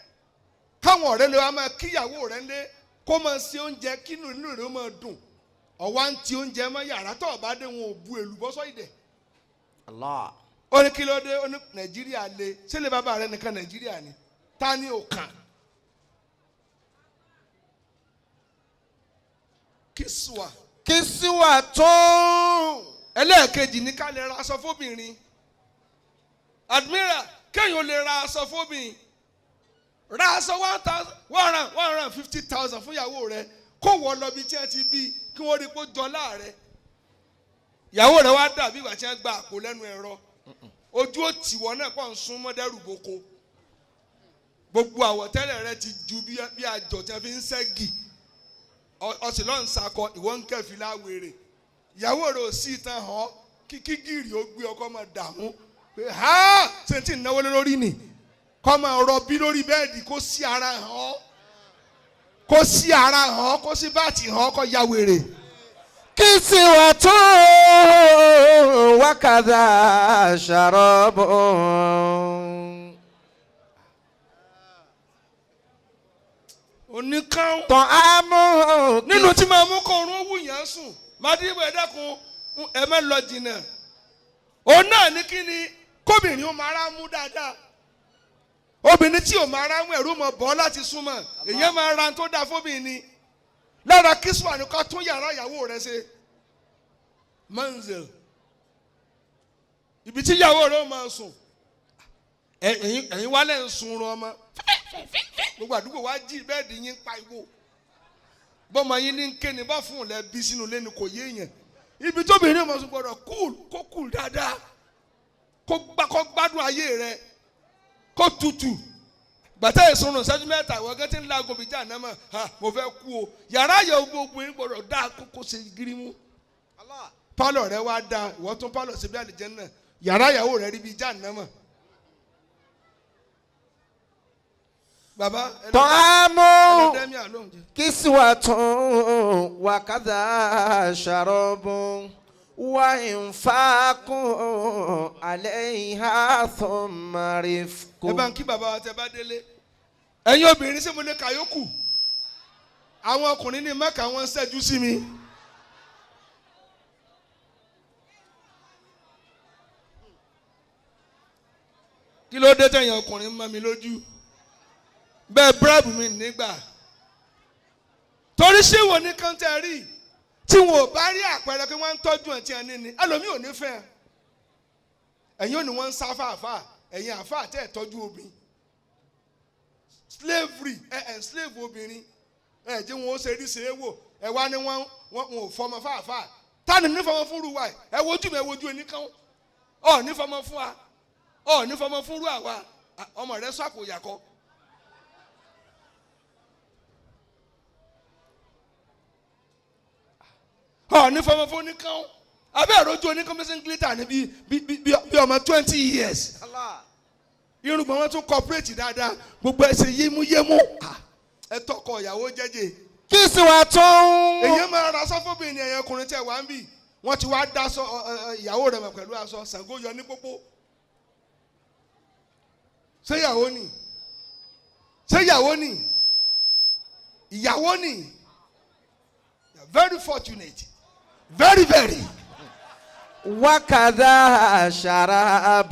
káwọn ọ̀rẹ́ lè wá máa kíyàwó rẹ̀ lé kó máa ṣe oúnjẹ kí inú inú rẹ̀ ó máa dùn ọ̀wá ń ti oúnjẹ mọ́ yàrá tó ọ̀bá dé wọn ò bu èlùbọ́ sọ́yìdẹ̀ Allah ó ní kí ló dé ó ní Nàìjíríà le sílẹ̀ bàbá rẹ̀ nìkan Nàìjíríà ni ta ni ò kàn kíṣùà كسوة ẹlẹ́ẹ̀kejì ní ká lè ra aṣọ fóbìnrin admiral kéèyàn lè ra aṣọ fóbìnrin ra aṣọ 1,150,000 fún ìyàwó rẹ kó wọ lọ bí tí wọ́n ti bí kí wọ́n rí i pé ó jọ láàrẹ ìyàwó rẹ wá dàbí ìgbà tí wọ́n gba àpò lẹ́nu ẹ̀rọ ojú ò tìwọ́ náà pọ̀ ń sún mọ́dẹ́rù boko gbogbo àwọ̀tẹ́lẹ̀ rẹ ti ju bí àjọ tí wọ́n fi ń ṣẹ́gi ọ̀sìn lọ́n ń sakọ ìwọ ń kẹ́fì láwèrè ìyàwó rẹ ò sí ìtàn hàn kíkí gìrì ó gbé ọkọ máa dààmú pé ha ṣe tí ń náwó lé lórí nì kọ́ máa rọbí lórí bẹ́ẹ̀dì kó sí ara hàn kó sí ara hàn kó sí báàtì hàn kó ya wèrè. كسوة وكذا شراب oníkan طعام nínú tí máa mú kó orun ó wù yẹn sùn màdìbò ẹ dákun ẹ má lọ jìnnà òun náà ní kí ni kóbìnrin ó máa rá mú dáadáa obìnrin tí ò máa rá mú ẹ̀rú mọ̀ bọ́ láti súnmọ́ èyàn máa ra tó dáa fóbìnrin ni lára kíṣùwà ni ká tún yàrá ìyàwó rẹ ṣe manzel ibi tí ìyàwó rẹ ó máa sùn ẹ̀yin wálẹ̀ ń sunrun ọmọ gbogbo àdúgbò wa jí bẹ́ẹ̀dì yín ń pariwo bọ́mọ yín ní ń ké ni bá fún un lẹ bí sínú ilé ni kò yé èèyàn ibi tóbìnrin ọmọ sùn gbọdọ̀ kúl kó kúl dáadáa kó gbádùn ayé rẹ kó tutù gbàtà ìsunrun ṣẹ́jú mẹ́ta ìwọ gẹ́tí ńlá gòmí jà náà mọ̀ ha mo fẹ́ kú o yàrá àyẹ̀wò gbogbo yín gbọdọ̀ dáa kókó ṣe gírímù pálọ̀ rẹ wá dáa ìwọ tún pálọ̀ síbi àlìjẹ́nnà Yàrá ìyàwó rẹ̀ rí bíi jáànámọ̀. Bàbá ẹ lọ طعام dẹ́mi àlóhùn jẹ. كسوة وكذا شراب وإنفاق عليها ثم رفق Ẹ bá ń kí bàbá wa tẹ bá délé. Ẹ̀yin obìnrin, ṣé mo lè kàyókù? Àwọn ọkùnrin ní Mẹ́ka, wọ́n ń ṣẹ́jú sí mi. Kí ló dé tẹ̀yìn ọkùnrin mọ́ mi lójú bẹ́ẹ̀? Bribe mi nígbà torí ṣé wo ní kọ́ńtẹ́ rí tí wọn ò bá rí àpẹẹrẹ pé wọ́n ń tọ́jú ẹ̀ tí ẹ ní ni ẹlòmíì ò ní fẹ́ ẹ̀yin ò ní wọ́n ń sá fàáfàá. Ẹ̀yin àfáà tẹ́ ẹ̀ tọ́jú obìnrin, slavery, ẹ̀ ẹ̀ slave obìnrin, ẹ̀ jẹ́ wọn ó ṣe rí ṣe é wò. Ẹ̀ wá ní wọ́n wọn ò fọmọ fàáfàá tani ní fọmọ fúnru wa? Ẹ̀ wojú mi, ẹ̀ wojú ẹnìkan ọ̀ ní fọmọ fún wa, ọ̀ ní fọmọ fúnru àwa. Ọmọ rẹ sọ àpò ìyàkọ. Ọ̀ ní fọmọ fún oníkan abẹ́ àròjù oníkan bí sẹ́ ń glitter ní bí bí ọmọ 20 years. Irùngbọ̀n wọn tún cooperate dáadáa, gbogbo ẹsẹ̀ yémúyémú. Ẹ tọkọ ìyàwó jẹ́jẹ́. كسوة Èyí máa ra aṣọ fóbìnrin. Ẹ̀yẹ ọkùnrin tẹ̀ wá ń bì, wọ́n ti wá daṣọ ìyàwó rẹ̀ mọ̀ pẹ̀lú aṣọ Ṣàngó yọ ní pópó. Ṣé ìyàwó ni? Ṣé ìyàwó ni? Ìyàwó ni. You are very fortunate, very very. وكذا شراب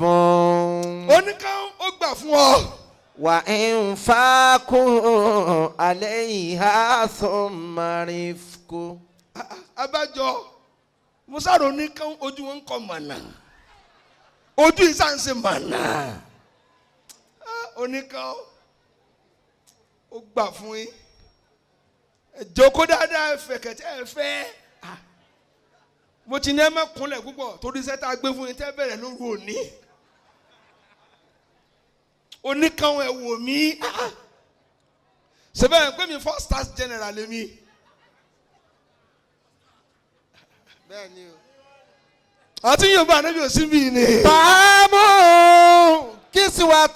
Oníkan ó gbà fún ọ. وإنفاق عليها ثم رفق Abájọ musaro oníkan, ojú wọn ń kọ mọ̀nà, ojú ìsáǹsì mọ̀nà. Oníkan ó gbà fún yín. Ẹ jókòó dáadáa, ẹ fẹ̀kẹ̀tẹ̀ ẹ fẹ́. Mo ti ní ẹ má kúnlẹ̀ púpọ̀ torí iṣẹ́ tá a gbé fún yín tẹ́ bẹ̀rẹ̀ lóru òní. Oníkan, ẹ wò mí sẹ́fẹ̀ ẹ̀ pé mi first class general lèmi. Bẹ́ẹ̀ni o. Àti yorùbá anabi ò sí bí ni. طعام كسوة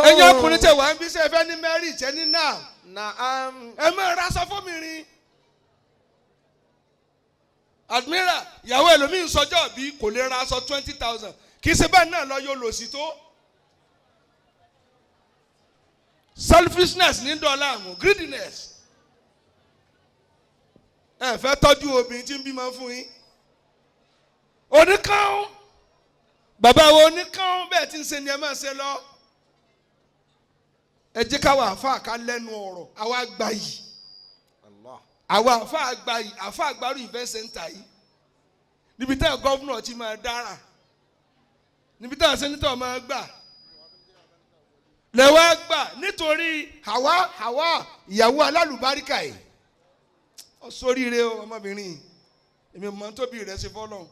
Ẹ̀yin ọkùnrin tẹ wà ń bí, sẹ́ ẹ fẹ́ ní merit ẹ ní náà. نعم. Ẹ máa ra aṣọ fómìnrin. Admiral, ìyàwó ẹlòmíín sọjọ́ bí kò lè ra aṣọ 20,000. Kì í ṣe bẹ́ẹ̀ náà lọ yóò lò sí tó. Selfishness ní dọ́là àmú, greediness. Ẹ fẹ́ tọ́jú obìnrin tí ń bímọ fún yín. Oníkan, bàbá wo oníkan bẹ́ẹ̀ tí ń ṣe ni ẹ máa ṣe lọ. Ẹ jẹ́ káwa àfa ká lẹ́nu ọ̀rọ̀. Àwa gbà yìí, àwa àfa àgbà yìí, àfa àgbàrú event center yìí, níbi táwọn governor ti máa dára, níbi táwọn senator máa gbà lẹ́wọ́ gbà, nítorí àwa àwa ìyàwó alálùbáríkà yìí. Ọ sóríire o, ọmọbìnrin. Èmi ò mọ tóbi rẹ ṣe fọlọ́,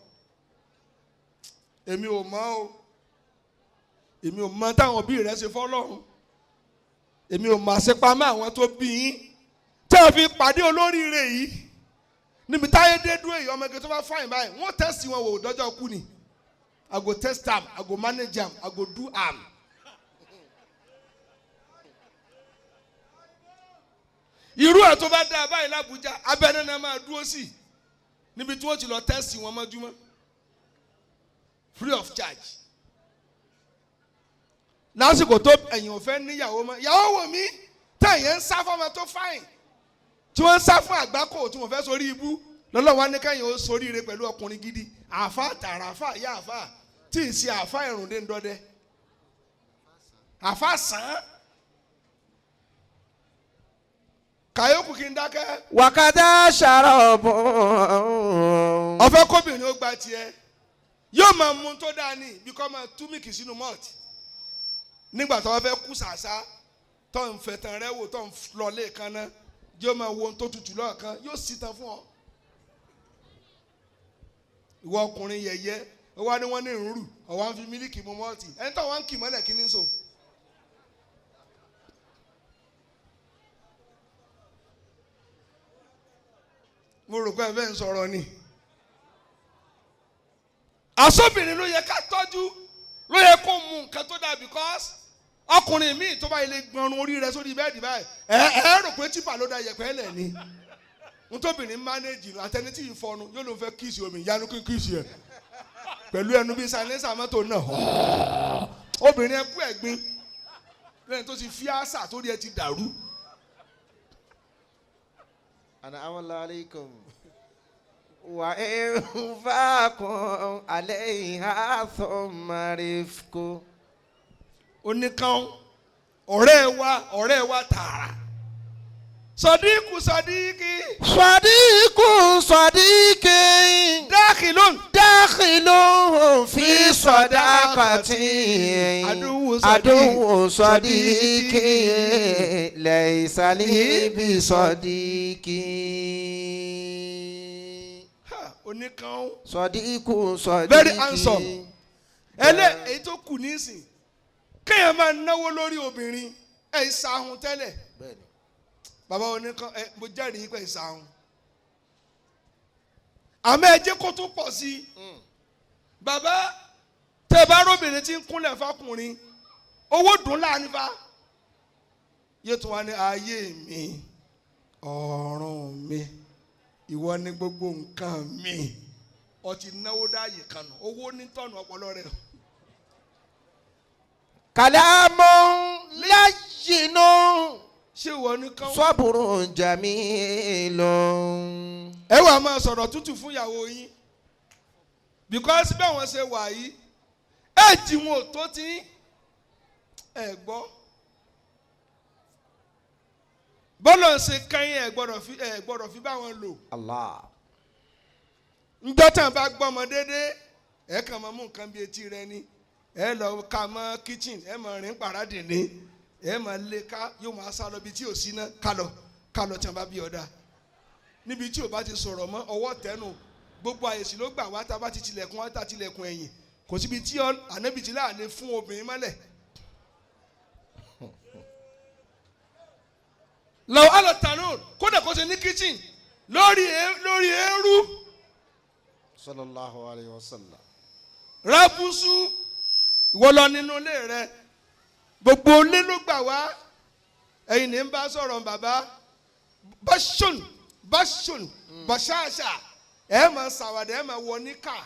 èmi ò mọ o. Èmi ò mọ táwọn òbí rẹ ṣe fọlọ́, èmi ò mọ àṣepamọ́ àwọn tó bí yín tí a fi pàdé olóríire yìí. Níbi táyé dé dúró yìí, ọmọ ẹgbẹ́ tó bá fine báyìí, wọ́n test wọn wò dọ́jọ́ kú ni. I go test am, I go manage am, I go do am. Irú ẹ̀ tó bá dáa báyìí l'Ábùjá, abẹ́rẹ́ náà máa dúró sí níbi tí wọ́n ti lọ test wọn mọ́júmọ́ free of charge. Lásìkò tó ẹ̀yìn ò fẹ́ níyàwó mọ́, ìyàwó wò mí tẹ̀yẹ̀ ń sá fọ́mọ tó fine, tí wọ́n ń sá fún àgbákò tí wọ́n fẹ́ sórí ibú lọ́lọ́wọ́ ní kẹ́yìn ó soríire pẹ̀lú ọkùnrin gidi, àáfà tààrà, àáfà yá, àáfà tí ì ṣe àáfà ẹ̀rùndéńdọ́dẹ, àáfà sàn án. Kàyókù kí n dákẹ́. وكذا شراب Ọ̀fẹ́ kóbìnrin ó gba tiẹ̀, yóò máa mú tó dáa ní bí kò máa tú mílìkì sínú malt nígbà tó wọ́n fẹ́ kú sàṣà, tó ń fẹ́ tán rẹ wò, tó ń lọ lẹ́ẹ̀kan náà, yóò máa wo ohun tó tutù lọ́ọ̀kan, yóò sì tán fún ọ. Ìwọ ọkùnrin yẹ̀yẹ́, ó wá ní wọ́n ní ìrúrù, ọ̀wá ń fi mílíkì mu malt, ẹni tó wọ́n ń kì mọ́lẹ̀ kí ní sùn. Mo rò pé ẹ fẹ́ ń sọ̀rọ̀ ni. Àsọ́bìnrin ló yẹ ká tọ́jú, ló yẹ kó mu nǹkan tó dáa, because ọkùnrin míì tó bá yẹ lè gbọnrun orí rẹ sórí bẹ́ẹ̀dì báyìí, ẹ ẹ rò pé tipper ló da yẹ̀pẹ̀ lẹ̀ ni. Ntòbìnrin manage àtẹni tí ì fọnu yóò ló ń fẹ́ kiss omi ìyanu kí n kiss ẹ pẹ̀lú ẹnu bíi silencer mọ́tò náà. Obìnrin ẹ kú ẹ̀gbin lẹ́yìn tó ti fi àṣà tó rí ẹ ti dàrú. أنعم الله عليكم وإنفاق عليها ثم رفق. Oníkan ọ̀rẹ́ wa, ọ̀rẹ́ wa tààrà, sọdíkù sọdíkì. صديق صديقي داخل داخل في صداقتي. عدو صديق. عدو صديقي ليس لي بصديقي. Ha, oníkan. صديق صديقي. Very handsome. Ẹlẹ́ èyí tó kù nísìn, kéèyàn máa náwó lórí obìnrin. Ẹ̀ ṣahun tẹ́lẹ̀. Bẹ́ẹ̀ni. Bàbá oníkan ẹ, mo jẹ́rìí pé ṣahun, àmọ́ ẹ jẹ́ kó tún pọ̀ sí i. Bàbá, tẹ bá róbìnrin tí ń kúnlẹ̀ fọkùnrin, owó dùn láàánú fa, yóò tún wá ní ayé mi, ọ̀run mi, ìwọ ní gbogbo nǹkan mi. Ọtí náwó dáàyè kan nù, owó ní tọ̀nù ọpọlọ rẹ. كلام لين. Ṣé ìwọ nìkan. صبر جميل. Ẹ wàá máa sọ̀rọ̀ tútù fún ìyàwó yín, because bí àwọn ṣe wà yìí, èjì wọn ò tó tí ẹ gbọ́ bọ́lá ń ṣe kẹ́yìn, ẹ gbọ́dọ̀ fi bá wọn lò. Allah. Njọ́ tàn bá gbọ́ ọmọ déédéé, ẹ kàn máa mú nǹkan bí etí rẹ ni, ẹ lọ ka mọ́ kitchen, ẹ máa rìn paradì ní, ẹ máa lé ká, yóò máa sá lọ bí tí ò sí ná, kálọ kálọ tí wọn bá bí ọ̀dà níbi tí ò bá ti sọ̀rọ̀ mọ́ ọwọ́ tẹ́nu. Gbogbo àyèsí ló gbà wá, tá a bá ti tilẹ̀kùn wá, tá a tilẹ̀kùn ẹ̀yìn, kò síbi tí ànábì tí láàlẹ́ fún obìnrin mọ́lẹ̀. Lọ́wọ́ alọ́ tànú, kódà kó ṣe ní kitchen lórí eérú. صلى الله عليه وسلم. Rábùsù, ìwọ lọ nínú ilé rẹ, gbogbo ilé ló gbà wá. Ẹ̀yin ní ń bá sọ̀rọ̀, bàbá báṣọ̀n báṣọ̀n bàṣáṣà, ẹ máa ṣàwàdà, ẹ máa wọ níkà,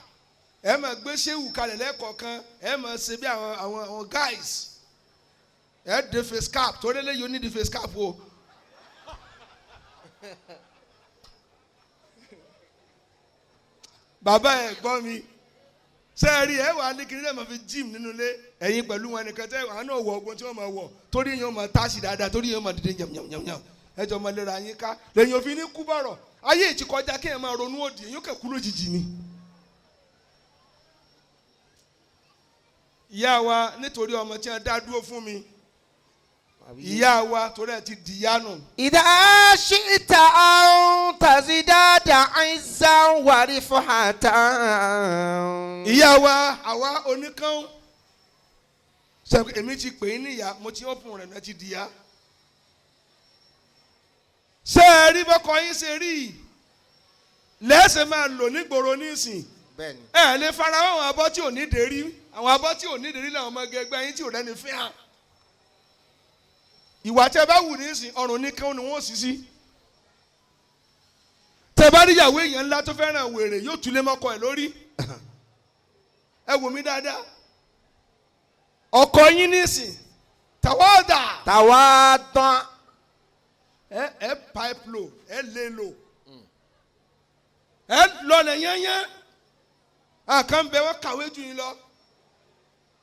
ẹ máa gbé ṣéwù kalẹ̀ lẹ́kọ̀ọ̀kan, ẹ máa ṣe bí àwọn guys, ẹ dé face cap torí eléyìí ó ní di face cap o. Bàbá, ẹ gbọ́ mi, ṣé ẹ rí ẹ wà ní kiri lẹ́ẹ̀ máa fi gym nínú ilé ẹ̀yin pẹ̀lú wọn nìkan tẹ́ àwọn náà wọ ọgbọ́n tí wọ́n máa wọ̀, torí yẹn máa táàsì dáadáa, torí yẹn máa dìde yàmyàmyàm, ẹ jọ máa lera yín ká lẹ́yìn òfin ní kú bọ̀rọ̀. Ayé ìtì kọjá kéèyàn máa ronú òdì, èyí ó kẹ̀ kú lójijì ni. Ìyá wa, nítorí ọmọ tí wọ́n dá dúró fún mi, ìyá wa, torí ẹ ti dìyánu. إذا شئت أن تزداد عزا ورفعة. Ìyá wa, àwa oníkan ṣe, èmi ti pè é níyà, mo ti open rẹ̀ náà ti dìyà. Ṣé ẹ rí bọ́kọ yín ṣe rí i lẹ́sẹ̀ máa lò nígboro nísìn? Bẹ́ẹ̀ni. Ẹ lè fara mọ́ àwọn abọ́ tí ò ní dérí, àwọn abọ́ tí ò ní dérí làwọn ọmọ ẹgbẹ́ yín tí ò rẹ́ni fẹ́ hàn. Ìwà tẹ bá wù nísìn, ọrùn nìkan ni wọ́n sì sí. Tẹ bá ríyàwó èèyàn ńlá tó fẹ́ràn wèrè, yóò túlé mọ́kọ ẹ̀ lórí. Ẹ wò mí dáadáa, ọkọ yín nísìn tàwọ́dà. تواضع. Ẹ pipe low, ẹ lé low, ẹ lọlẹ̀ yányán. Àkàn bẹ, wọn kàwé jù yín lọ,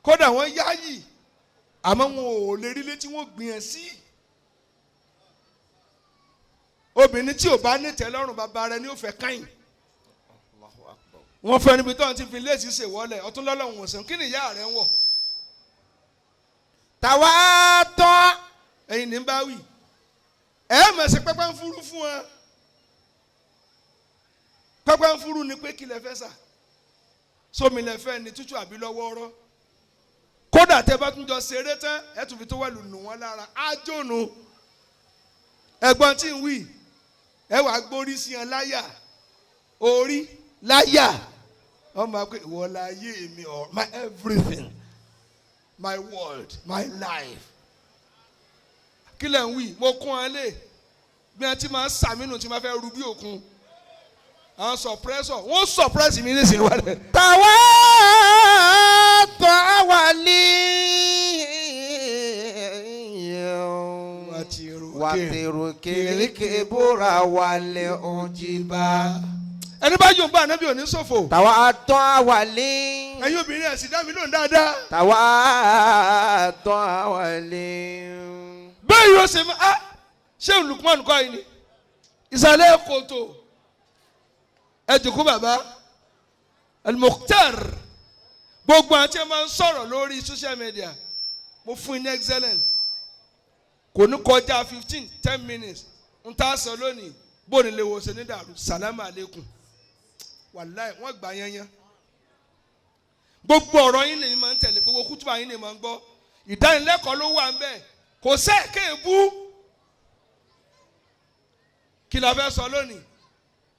kódà wọn yáàyì, àmọ́ wọn ò lè rí létí wọn gbìyànjú sí. Obìnrin tí ò bá nítẹ́ lọ́rùn, bàbá rẹ ni ó fẹ́ káyìn. Wọ́n fẹ́ níbi tó ń ti fi léèsì ṣèwọ́lẹ̀ ọtún lọ́lọ́run wọ̀sán. Kí ni ìyá rẹ̀ ń wọ̀? تواضع. Ẹ̀yin ní bá wì, ẹ mọ̀ ṣe pẹ́pẹ́ ń fúrú fún wọn. Pẹ́pẹ́ ń fúrú ni pé kí lẹ fẹ́ sà, sómi lẹ fẹ́ ni tútù àbí lọ́wọ́ ọ̀rọ̀? Kódà tẹ bá tún jọ ṣeré tán, ẹ tún fi tó wà lù nù wọn lára ájónu. Ẹ̀gbọ́n tí ń wí, ẹ wàá gbórí sí ẹ láyà, orí láyà. Wọ́n máa pé ìwọ la ayé mi or my everything, my world, my life. Kí lẹ̀ ń wí? Mo kún ọ lé. Bí wọ́n ti máa ń sàmínú tí wọ́n fẹ́ rú bí òkun. Àwọn suppressor, wọ́n suppress mi nísìnyí wá dẹ̀. تواطع ولي وترك الكبر والعجب Ẹni bá yóò bá ànábì òní ṣòfò. تواطع ولي Ẹ̀yin obìnrin ẹ̀ sì dá mi lóhùn dáadáa. تواطع ولي Bẹ́ẹ̀ yóò ṣe máa ah ṣé Lukman kọ́ yìí ni ìsàlẹ̀ kòtò ẹ jòkó bàbá Al-Mukhtar gbogbo àti ẹ máa ń sọ̀rọ̀ lórí social media mo fún yín ní excellent kò ní kọjá 15 10 minutes n ta sọ lónìí bóni lè wo ṣe ní dàrú salamu aleykum wàláì wọ́n gbà yẹnyẹn gbogbo ọ̀rọ̀ yín lèyìn máa ń tẹ̀lé gbogbo kútùbà yín lè máa ń gbọ́ ìdánilẹ́kọ̀ọ́ ló wà ń bẹ̀ kò sẹ́ẹ̀kẹ́ èbú kí la fẹ́ sọ lónìí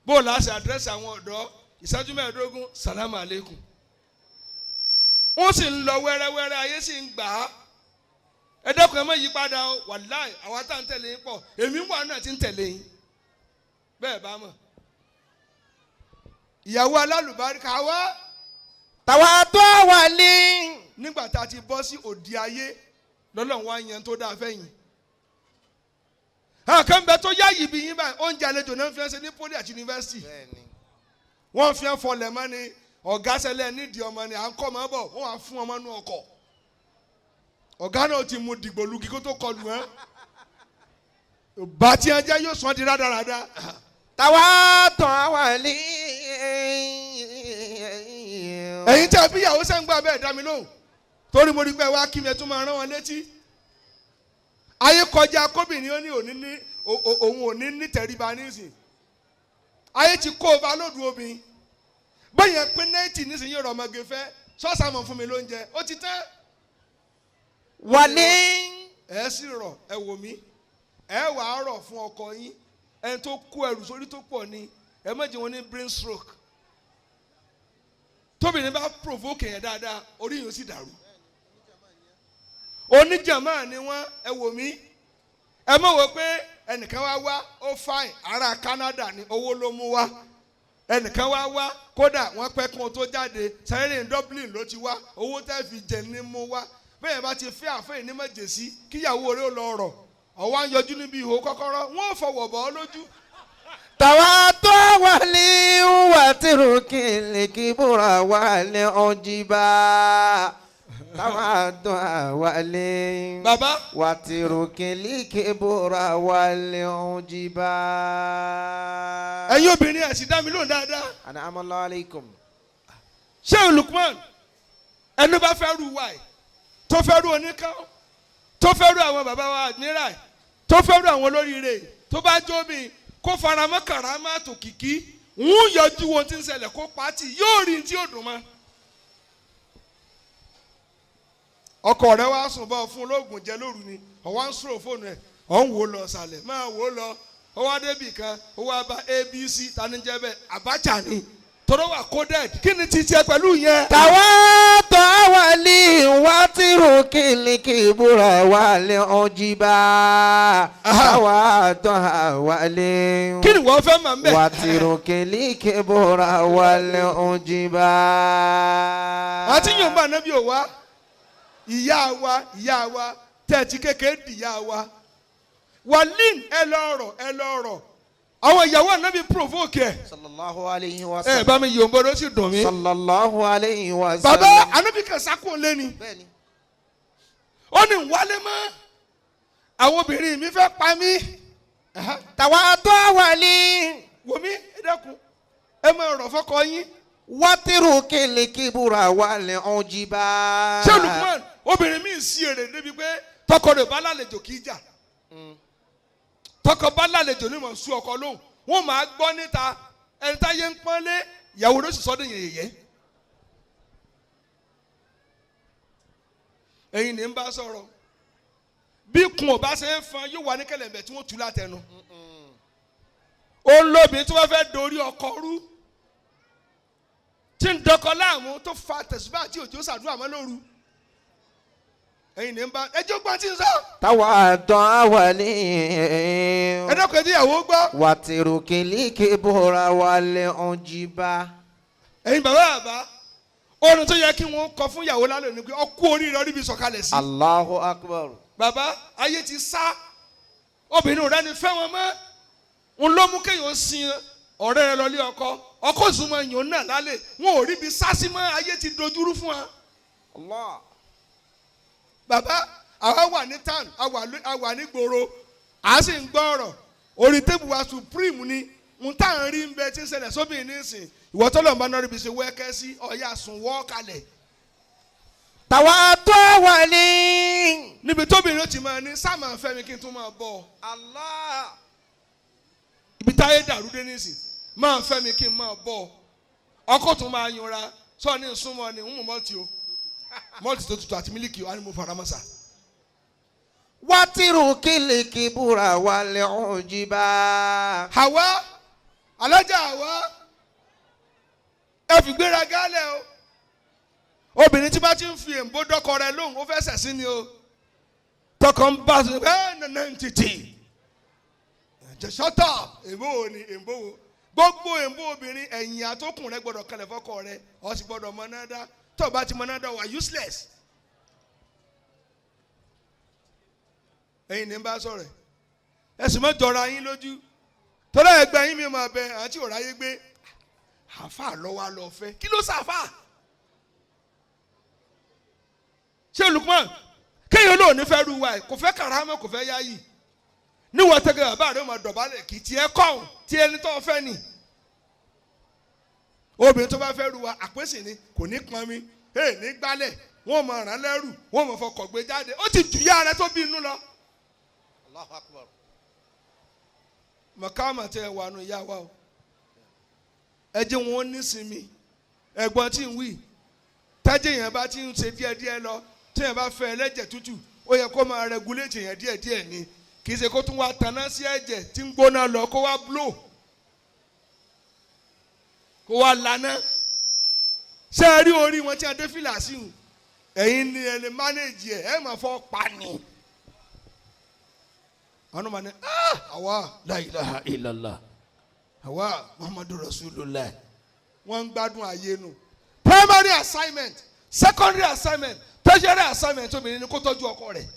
bó la ṣe àdírẹ́sì àwọn ọ̀dọ́ ìṣẹ́jú 15 salamu aleykum wọ́n sì ń lọ wẹ́rẹ́wẹ́rẹ́ ayé sì ń gbà á ẹ dẹ́kun ẹ má yí padà o wàláì àwa tá à ń tẹ̀lé yín pọ̀ èmi wà náà ti ń tẹ̀lé yín bẹ́ẹ̀ bá mọ̀ ìyàwó alálùbáríkà wá تواطع ولي nígbà tá a ti bọ́ sí òdi ayé lọ́lọ́run wá yan tó dáa fẹ́yìn. Àwọn kan bẹ tó yáyì bí yín báyìí oúnjẹ àlejò náà fi ń ṣe ní poli àti yunifásitì wọ́n fi ń fọlẹ̀ mọ́ ni ọ̀gá sẹlẹ̀ nídìí ọmọ ni à ń kọ́ ọmọ bọ̀ wọ́n wá fún ọmọ nú ọkọ̀ ọ̀gá náà ti mú dìgbòlugi kó tó kọlù ẹ́ bá tí ẹ jẹ́ yóò sọ di rádaràda. تواطع ولي Ẹ̀yin tí a bí ìyàwó sẹ́ńgbà bẹ́ẹ̀ dá mi lóhùn torí mo rí pé wá kí mi ẹ tún máa rán wọn létí. Ayé kọjá kóbìnrin ó ní òní ní òun ò ní ní tẹríba nísìn ayé ti kó o bá lòdù obìnrin bẹ́ẹ̀ pé 90 nísìn yóò rọ ọmọge fẹ́ sọ́ọ̀sàmọ̀ fún mi lóúnjẹ ó ti tán ولي ẹ sì rọ̀ ẹ wò mí ẹ wà á rọ̀ fún ọkọ yín ẹni tó kó ẹrù sórí tó pọ̀ ni ẹ má jẹ́ wọn ní brain stroke tóbìnrin bá provoke yẹn dáadáa orí yìí ó sì dàrú oníjàmá ni wọ́n ẹ wò mí ẹ mọ̀ wò pé ẹnìkan wá wá ó fine ará Canada ni owó ló mú wá ẹnìkan wá wá kódà wọ́n pẹ́ kí wọ́n tó jáde sẹ́yìn ní Dublin ló ti wá owó tẹ́ fi jẹ ní mú wá bẹ́ẹ̀ bá ti fẹ́ àfẹ́ ní mọ̀jẹ̀sí kíyàwó rẹ̀ ó lọ rọ̀ ọ̀wá ń yọjú níbi ihò kọ́kọ́rọ́ wọ́n ò fọwọ́ bọ̀ ọ́ lójú. تواطع ولي وترك الكبر والعجب تواطع ولي Bàbá وترك الكبر والعجب ẹ̀yin obìnrin ẹ̀ sì dá mi lóhùn dáadáa. أنعم الله عليكم Ṣé Lukman ẹni bá fẹ́ rú wa ẹ̀ tó fẹ́ rú oníkan tó fẹ́ rú àwọn bàbá wa admiral tó fẹ́ rú àwọn olóríire tó bá jóbi kó faramọ́ karama tó kìkì ń yọjú wọn tí ń ṣẹlẹ̀ kó pàtì yóò rí tí yóò dùn mọ́. Ọkọ rẹ wá sùn bọ́ fún olóògùn jẹ lóru ni ọwọ́ ń sọ̀rọ̀ fóònù ẹ̀ ọ̀ ń wò lọ sàlẹ̀ máa wò lọ ó wá débì kan ó wá bá ABC tani jẹ́ bẹ́ẹ̀ Abacha ni tọ́rọ wà coded kí ni ti tiẹ̀ pẹ̀lú yẹn. تواطع ولي وترك الكبر والعجب تواطع ولي Kí ni wọ́n fẹ́ mọ̀ ń bẹ̀. وترك الكبر والعجب Àti yorùbá anabi ò wá ìyá wa ìyá wa tẹ̀tí kékeré di ìyá wa wàlín ẹ lọ́rọ̀ ẹ lọ́rọ̀ àwọn ìyàwó anabi provoke ẹ sallallahu alayhi wa ẹ sallam bá mi yorùbá ló sì dùn mí. sallallahu alayhi wa sallam Bàbá anabi kan sákò lé ni bẹ́ẹ̀ni ó ní wálé mọ́ àwọn obìnrin mi fẹ́ pa mí. تواطع ولي Wò mí ẹ dẹ́kun ẹ máa rọ̀ fọ́kọ yín. وترك الكبر والعجب Ṣé Lukman obìnrin mi sí èrè débi pé tọkọ rẹ̀ bá lálejò kì í jà tọkọ bá lálejò ní mọ̀ sú ọkọ lóhùn wọ́n máa gbọ́ níta ẹni táyé ń pọ́nlé ìyàwó ló sì sọ́dọ̀ yẹ̀yẹ́. Ẹ̀yin ní ń bá sọ̀rọ̀ bí kun ò bá ṣe ń fan yóò wà ní kẹlẹ̀bẹ̀ tí wọ́n tú látẹnu. Ó ń lóbi tí wọ́n fẹ́ dorí ọkọ rú tí Tí ń dọkọ láàmú tó fa tẹ̀síbá àti òjò sàdúrà mọ́ lóru. Ẹ̀yin ní ń bá ẹjọ́ gbọ́n tí ń sọ. تواضع ولي Ẹ dákun ẹjẹ́ ìyàwó gbọ́. واترك الكبر والعجب Ẹ̀yin bàbá bàbá orin tó yẹ kí wọ́n kọ fún ìyàwó lálẹ́ òní pé ọkú oríire orí mi sọ̀kalẹ̀ sí. الله أكبر Bàbá ayé ti sá obìnrin rẹ ni fẹ́ wọn mọ́ n ló mú kéèyàn sin ọ̀rẹ́ rẹ lọ lé ọkọ ọkọ ìsúnmọ́ èèyàn náà lálẹ́ wọn ò ríbi sá sí mọ́ ayé ti dojúrú fún wa. الله Bàbá àwa wà ní town àwa ní gbòòrò à sì ń gbọ́ ọ̀rọ̀ orí tébù wa supreme ni n tá à ń rí ń bẹ tí ń ṣẹlẹ̀ sóbìnrin nísìn ìwọ tó lọ́nba náà ríbi ṣe wẹ́kẹ́ sí ọ̀ya sùn wọ́ kalẹ̀ تواضع ولي níbi tóbìnrin ó ti máa ní sáà máa fẹ́ mi kí n tún máa bọ̀ ọ́. الله Ibi táyé dàrú dé nísìn máa fẹ́ mi kí n máa bọ̀ ọkọ tún máa yanra sọ ní súnmọ́ ni ń mú mọ́ọ̀tì o mọ́ọ̀tì tó tutù àti mílíkì o á ní mo fara mọ́ sà. واترك الكبر والعجب Àwa alájà àwa ẹ fi gbéraga lẹ̀ o obìnrin tí bá ti ń fi èǹbó dọ́kọ rẹ lóhùn ó fẹ́ sẹ̀sìn ni o tọkọ ń bá sọ ẹ nànà ń tètè jẹ shut up èǹbó wo ni èǹbó wo gbogbo èǹbó obìnrin ẹ̀yìn àtọkùn rẹ gbọ́dọ̀ kalẹ̀ fọ́kọ rẹ ọ sì gbọ́dọ̀ mọ náà dá tó o bá ti mọ náà dá wà useless. Ẹ̀yin ní bá sọ̀rọ̀ ẹ sì mọ́ jọra yín lójú tọ́lá ẹgbẹ́ yín mi máa bẹ àti òráyé gbé àáfà lọ́wọ́ á lọ fẹ́ kí ló sàfà ṣé Lukman kéèyàn lóò ní fẹ́ ru wa ẹ̀ kò fẹ́ kàrámọ́ kò fẹ́ yáyì níwọ̀n tẹ́gẹ̀ bàbá rẹ̀ máa dọ̀bálẹ̀ kì í tiẹ̀ kọ́ tí ẹni tó fẹ́ nì obìnrin tó bá fẹ́ ru wa àpèsè ni kò ní pọn mi ee ní gbálẹ̀ wọ́n máa rán lẹ́rù wọ́n máa fọkọ̀ gbé jáde ó ti jù yá rẹ tó bí inú lọ. الله أكبر Mọ̀kámà tẹ ẹ wà nù ìyá wa o ẹ jẹ́ wọn nísinmi ẹ̀gbọ́n tí ń wí tájẹ́ yẹn bá ti ń ṣe díẹ̀díẹ̀ lọ tí yẹn bá fẹ́ ẹlẹ́jẹ̀ tútù ó yẹ kó máa rẹguléètì yẹn díẹ̀díẹ̀ ni kì í ṣe kó tún wá taná sí ẹ̀jẹ̀ tí ń gbóná lọ kó wá blow kó wá laná ṣé ẹ rí orí wọn tí a dé fìlà sí i ẹ̀yin ni ẹ lè mánéèjì ẹ̀ ẹ̀ máa fọ́ pa ni àwọn ọmọ ní àwa la ilaha illallah àwa muhammadu rasulullah wọ́n ń gbádùn ayé nu primary assignment secondary assignment tertiary assignment obìnrin ni kó tọ́jú ọkọ rẹ̀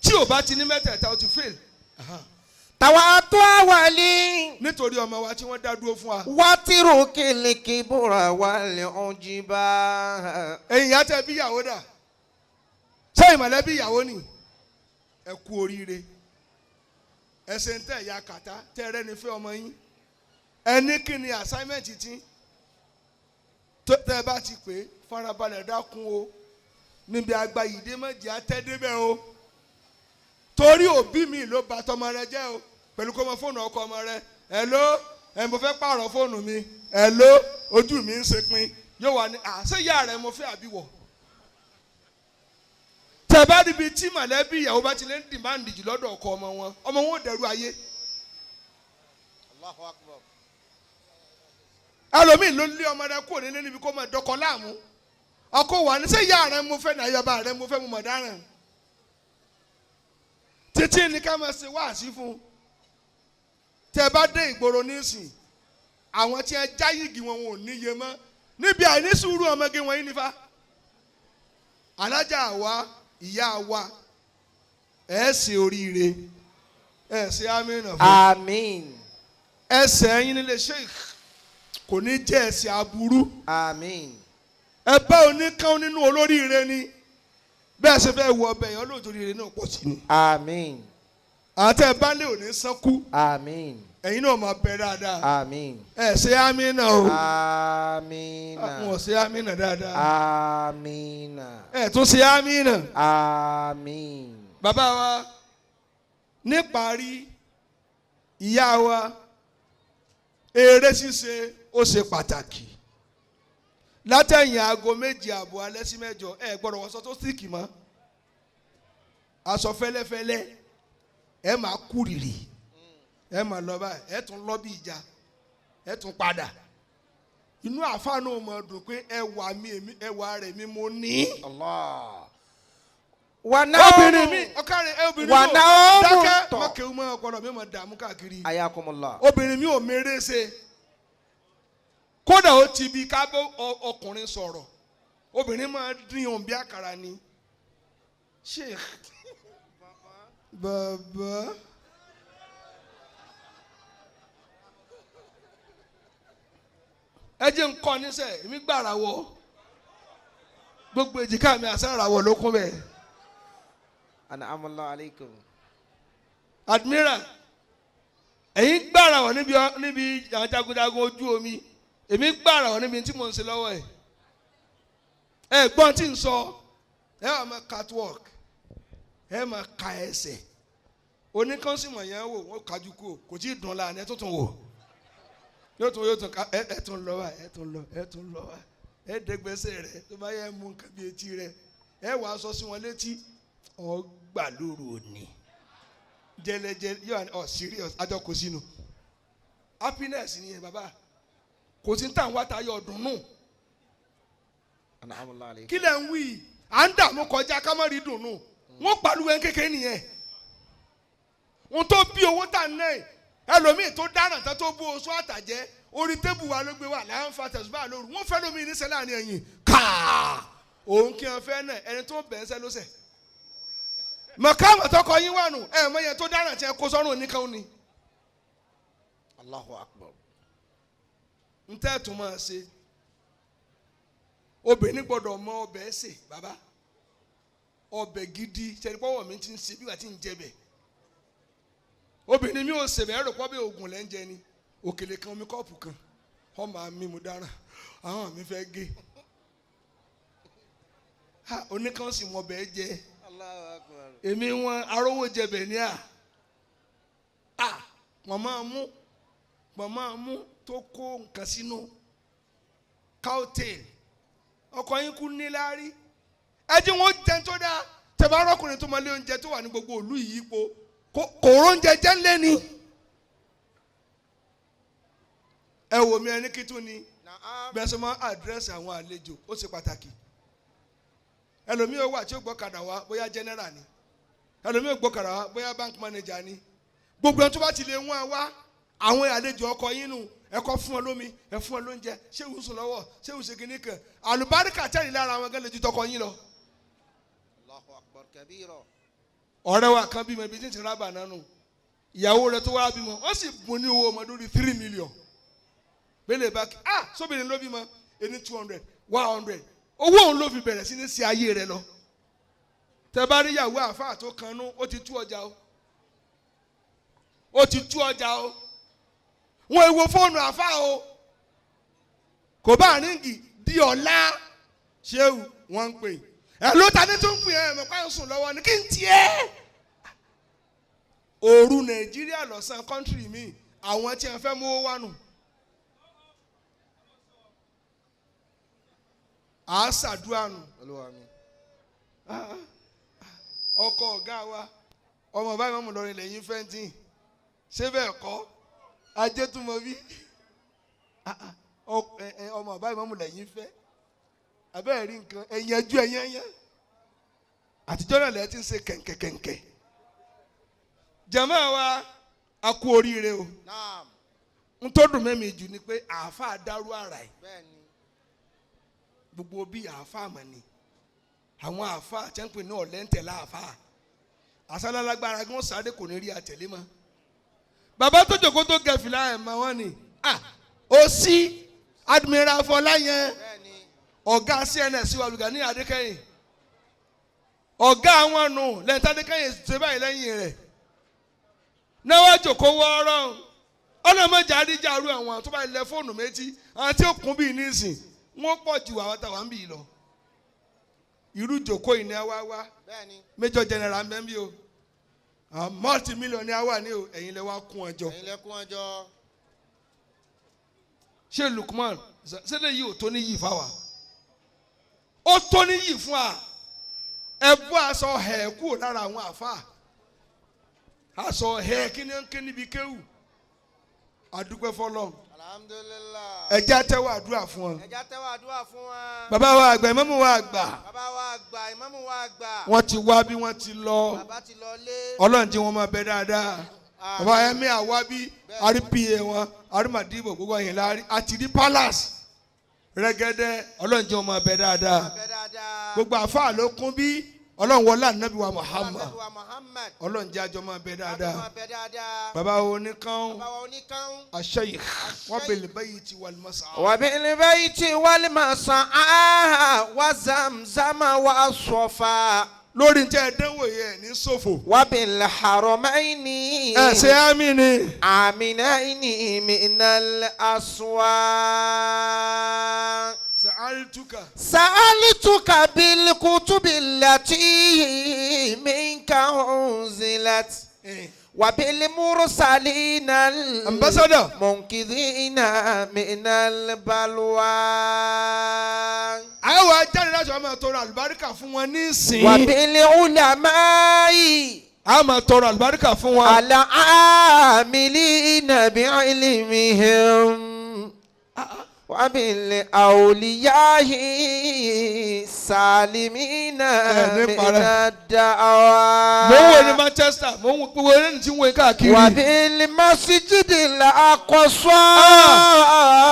tí ò bá ti ní mẹ́tẹ̀ẹ̀ta ó ti fail. تواضع ولي Nítorí ọmọ wa tí wọ́n dá dúró fún wa. واترك الكبر والعجب Ẹ̀yin ìyá tẹ bí ìyàwó dà ṣé ìmọ̀lẹ́bí ìyàwó ni ẹ kú oríire ẹsẹ̀ ń tẹ̀ ya kàtá tẹ́ rẹ́ni fẹ́ ọmọ yín ẹ ní kí ni assignment tí tẹ́ ẹ bá ti pè é farabalẹ̀ dákun o níbi agbayìdé mọ̀jì àtẹ́débẹ̀ o torí òbí mi ló bà tọmọ rẹ jẹ́ o pẹ̀lú kó mọ fóònù ọkọ ọmọ rẹ ẹ ló ẹ mo fẹ́ pààrọ̀ fóònù mi ẹ ló ojú mi ń sepin yóò wà ní àṣẹ ìyá rẹ mo fẹ́ àbíwọ̀ tẹ́ bá ríbi tí mọ̀lẹ́bí ìyàwó bá ti lé ń dìmáàndì jù lọ́dọ̀ ọkọ ọmọ wọn ọmọ wọn ò dẹrú ayé. Allahu Akbar. Ẹlòmíì ló lé ọmọ rẹ kúrò nílé níbi kó máa dọkọ láàmú ọkọ wà ní sẹ ìyá rẹ mo fẹ́ ní ayọba rẹ mo fẹ́ mo mọ̀ dáràn títí ní ká máa ṣe wáàsí fún tẹ́ bá dé ìgboro nísìn àwọn tí ẹ já yìgì wọn wọn ò níye mọ́ níbi àìní sùúrù ọmọge wọn yìí nífa alájà wa ìyá wa ẹ ṣe oríire ẹ ṣe amínà fún Àmín. ẹsẹ̀ ẹ̀yin nílé sheikh kò ní jẹ́ ẹsẹ̀ aburú. Àmín. Ẹ bá oníkan nínú olóríire ni bẹ́ẹ̀ ṣe fẹ́ wọ ọbẹ̀ yẹn olóòtú oríire náà pọ̀ sí ni. Àmín. Àti ẹ bá lè òní sánkú Àmín. ẹ̀yin náà máa bẹ dáadáa. Àmín. Ẹ ṣe amínà o. Àmín. Wọn ṣe amínà dáadáa. Àmín. Ẹ tún ṣe amínà. Àmín. Bàbá wa níparí ìyá wa eré ṣíṣe ó ṣe pàtàkì látẹ̀yìn aago 7:30 alẹ́ sí 8 ẹ gbọ́dọ̀ wọṣọ tó síìkì mọ́ aṣọ fẹ́lẹ́fẹ́lẹ́ ẹ máa kúrìrì ẹ máa lọ báyìí ẹ tún lọ bí ìjà ẹ tún padà Inú àáfàá náà mọ̀ dùn pé ẹwà mi èmi ẹwà rẹ̀ mi mo ní. Allah. Wà náà. Obìnrin mi ọ̀kàrẹ̀ ẹ obìnrin Wà mi ò náà mú dákẹ́ tọ̀. mọ̀kẹ́wù mọ́ ọpọlọ mi mọ̀ dààmú káàkiri. Ayakumullah. Obìnrin mi ò mèrè ṣe. Kódà ó ti bi ká bó ọkùnrin sọ̀rọ̀. Obìnrin máa dín òun bí àkàrà ni. Sheikh bàbá. Ẹ jẹ́ ń kọ́ níṣẹ́ èmi gbàrà wọ gbogbo èjìká mi àṣà wọ ló kún bẹ́ẹ̀. An'amallahu alaykum. Admiral ẹ̀yin gbàrà wọ níbi níbi àwọn jagunjagun ojú omi, èmi gbàrà wọ níbi tí mò ń ṣe lọ́wọ́ ẹ̀. Ẹ gbọ́n tí ń sọ, ẹ wà máa catwalk, ẹ máa ka ẹsẹ̀ oníkànsìmọ̀ yẹn wò wọ́n kájú kú kò tí ì dùn láàánú ẹ tuntun wò yóò tún yóò tún ká ẹ ẹ tún lọ wa ẹ tún lọ ẹ tún lọ wa ẹ dẹgbẹsẹ rẹ tó bá yẹ mú nǹkan bí etí rẹ ẹ wàá sọ sí wọn létí ọgbà lóru òní jẹlẹjẹlẹ yóò wá ní ọ serious àjọ kò sínú happiness ni yẹn bàbá kò sí tàn wá tayọ ọdún nù. An'amallahu alaykum. Kí lẹ̀ ń wí à ń dààmú kọjá ká má rí dùnú wọ́n pariwo ẹ̀ kékeré nìyẹn wọn tó bí owó tà ń náà ẹlòmíì tó dáràn tán tó bú oṣù àtàjẹ́ orí tébù wa ló gbé wà là ń fa tẹ̀sùbá lóru wọ́n fẹ́ lómi níṣẹ́ láàrin ẹ̀yìn káà òun kí wọn fẹ́ náà ẹni tó bẹ̀ ń sẹ́ ló sẹ̀ mọ̀káàmọ̀ tọkọ yín wà nù ẹ̀ mọ̀ yẹn tó dáràn tí ẹ kó sọ́run oníkan ni. Allahu akbar. N tẹ́ tún máa ṣe obìnrin gbọ́dọ̀ mọ ọbẹ̀ ṣe bàbá ọbẹ̀ gidi ṣẹ̀dípọ̀wọ̀ mi ti ń ṣe bí wàá ti ń jẹ bẹ̀ obìnrin mi ò ṣe bẹ́ẹ̀ rò pọ́ bí oògùn lẹ́ ń jẹ ni òkèlè kan omi kọ́ọ̀pù kan ọmọ mi mo dára àwọn mi fẹ́ gé ha oníkan sì mọ ọbẹ̀ jẹ. Allahu akbar. Èmi wọn arówó jẹbẹ̀ ní à à wọ́n máa mú wọ́n máa mú tó kó nǹkan sínú cowtail ọkọ yín kú níláárí ẹ jí wọn jẹun tó dáa tẹ̀bá arọ́kùnrin tó máa lé oúnjẹ tó wà ní gbogbo ìlú yìí yípo kò róúnjẹ jẹ́ ńlẹ́ ni. Ẹ wò mí ẹni kí tún ni bẹ́ẹ̀ sọ máa àdírẹ́sì àwọn àlejò ó ṣe pàtàkì. Ẹlòmíì ó wà tí ó gbọ́kadà wá bóyá general ni, ẹlòmíì ó gbọ́kadà wá bóyá bank manager ni. Gbogbo ẹni tó bá ti lè wọ́n wá àwọn àlejò ọkọ yín nù, ẹ kọ́ fún ọ lómi, ẹ fún ọ lóúnjẹ, ṣé ìwúsùn sùn lọ́wọ́, ṣé ìwúsùn kìíní kan, àlùbáríkà tẹ̀lé lára àwọn gan lè ju tọkọ yín lọ. Allahu akbar kabira. Ọ̀rẹ́ wa kan bímọ ibi tí ń ti rábà nánu, ìyàwó rẹ̀ tó wá bímọ wọ́n sì bùn ní owó ọmọ lórí 3 million bẹ́lẹ̀ bá kí ah sóbìnrin ló bímọ ẹni 200 100 owó òun ló fi bẹ̀rẹ̀ sí ní ṣe ayé rẹ̀ lọ. Tẹ bá rí ìyàwó àáfàá tó kanú, ó ti tú ọjà o, ó ti tú ọjà o. Wọn èwo fóònù àáfàá o kò bá ríngì di ọ̀la ṣéwù wọ́n ń pè ẹ ló ta ní tó ń pè ẹ mọ̀ pé à ń sùn lọ́wọ́ ni kí n tiẹ̀. Òru Nàìjíríà lọ́sàn kọ́ńtírì mi àwọn tí wọ́n fẹ́ mú wá nù. À á ṣàdúrà nù. Olúwa mi. Ọkọ ọ̀gá wa ọmọ báyìí mọ̀mú lọrin lẹ́yìn fẹ́ntì ṣé bẹ́ẹ̀ kọ́ ajé tún mọ bí ọmọ báyìí mọ̀mú lẹ́yìn fẹ́ abẹ́rẹ́ rí nǹkan ẹ̀yẹ́jú ẹ̀yẹ́yẹ́ àtijọ́ náà lẹ́yìn tí ń ṣe kẹ̀ǹkẹ̀kẹ̀ǹkẹ̀. Jàmáà wa a kú oríire o. Naam. N tó dùn mẹ́mi jù ni pé àáfàá dárú àrà yìí. Bẹ́ẹ̀ni. Gbogbo bí àáfàá mọ̀ ni àwọn àáfàá tí wọ́n ń pè ní ọ̀lẹ́ńtẹ̀lá àáfàá àsálálágbára kí wọ́n sáré kò ní rí àtẹ̀lé mọ́. Bàbá tó jòkó tó gẹ̀ fìlà ẹ̀ mọ́ wọn ni ó sí Admiral Fọláyẹn. Bẹ́ẹ̀ni. Ọ̀gá CNS wa Olùgani Adékẹ́yìn ọ̀gá àwọn nù lẹ́yìn tí Adékẹ́yìn ṣe báyìí lẹ́yìn rẹ̀ náwó jòkó wọ́ọ́rọ́ ọlọ́mọdé àdíjàrú àwọn tó bá lẹ fóònù méjì àwọn tí ó kún bíi nísìn wọ́n pọ̀ ju àwọn táwa ń bì lọ. Irú jòkó yìí ni a wá wá. Bẹ́ẹ̀ni. Major general mbẹ́mbí o, àwọn multi million ni a wà ní o, ẹ̀yin lẹ wá kún ọjọ́. Ẹ̀yin lẹ kún ọjọ́. Ṣé Lukman ṣé lè yí ò tó níyì fáwa? Ó tó níyì fún wa. Ẹ bọ́ aṣọ ẹ̀ kúrò lára àwọn àfa aṣọ ẹ̀ kí ni ń ké níbi kéwù. Àdúpẹ́ fọlọ́run. Alhamdulillah. Ẹ jẹ́ á tẹ́wọ́ àdúrà fún wọn. Ẹ jẹ́ á tẹ́wọ́ àdúrà fún wa. Bàbá wa àgbà, ìmámù wa àgbà. Bàbá wa àgbà, ìmámù wa àgbà. Wọ́n ti wá bí wọ́n ti lọ. Bàbá ti lọ lé. Ọlọ́run tí wọ́n máa bẹ dáadáa. Bàbá ẹ̀mí àwa bí àrípìyẹ wọn, àrímàdìbò gbogbo ẹ̀yìn láàrí àti rí palace rẹ́gẹ́dẹ́. Ọlọ́run tí wọ́n máa bẹ dáadáa. Bẹ dáadáa. Gbogbo àfáà ló kún bí Ọlọ́run wọlé ànábì wa Muhammad. Ànábì wa Muhammad. Ọlọ́run jẹ́ àjọ máa bẹ dáadáa. Àjọ máa bẹ dáadáa. Bàbá wo oníkan. Bàbá wa oníkan. Aṣẹ́yìn wọ́n bẹ̀lẹ̀ báyìí ti wà lùmọ́sá. وبالبيت والمسعى وزمزم والصفا Lórí tí ẹ dánwò yẹ ní ṣòfò. وبالحرمين Ẹ ṣe àmì ni. آمنين من الأسواق. Sàálítùkà. سألتك بالكتب التي منك أنزلت وبالمرسلين Ambassador. المنقذين من البلوى. Àwọn ajáde láti wọ́n máa tọrọ àlùbáríkà fún wọn nísìnyí. وبالعلماء A máa tọrọ àlùbáríkà fún wọn. العاملين بعلمهم وبالأولياء السالمين ní من parẹ́. الدعوى. Mo ń wo ní Manchester, mo ń wo gbogbo ẹni tí ń wo káàkiri. وبالمسجد الأقصى.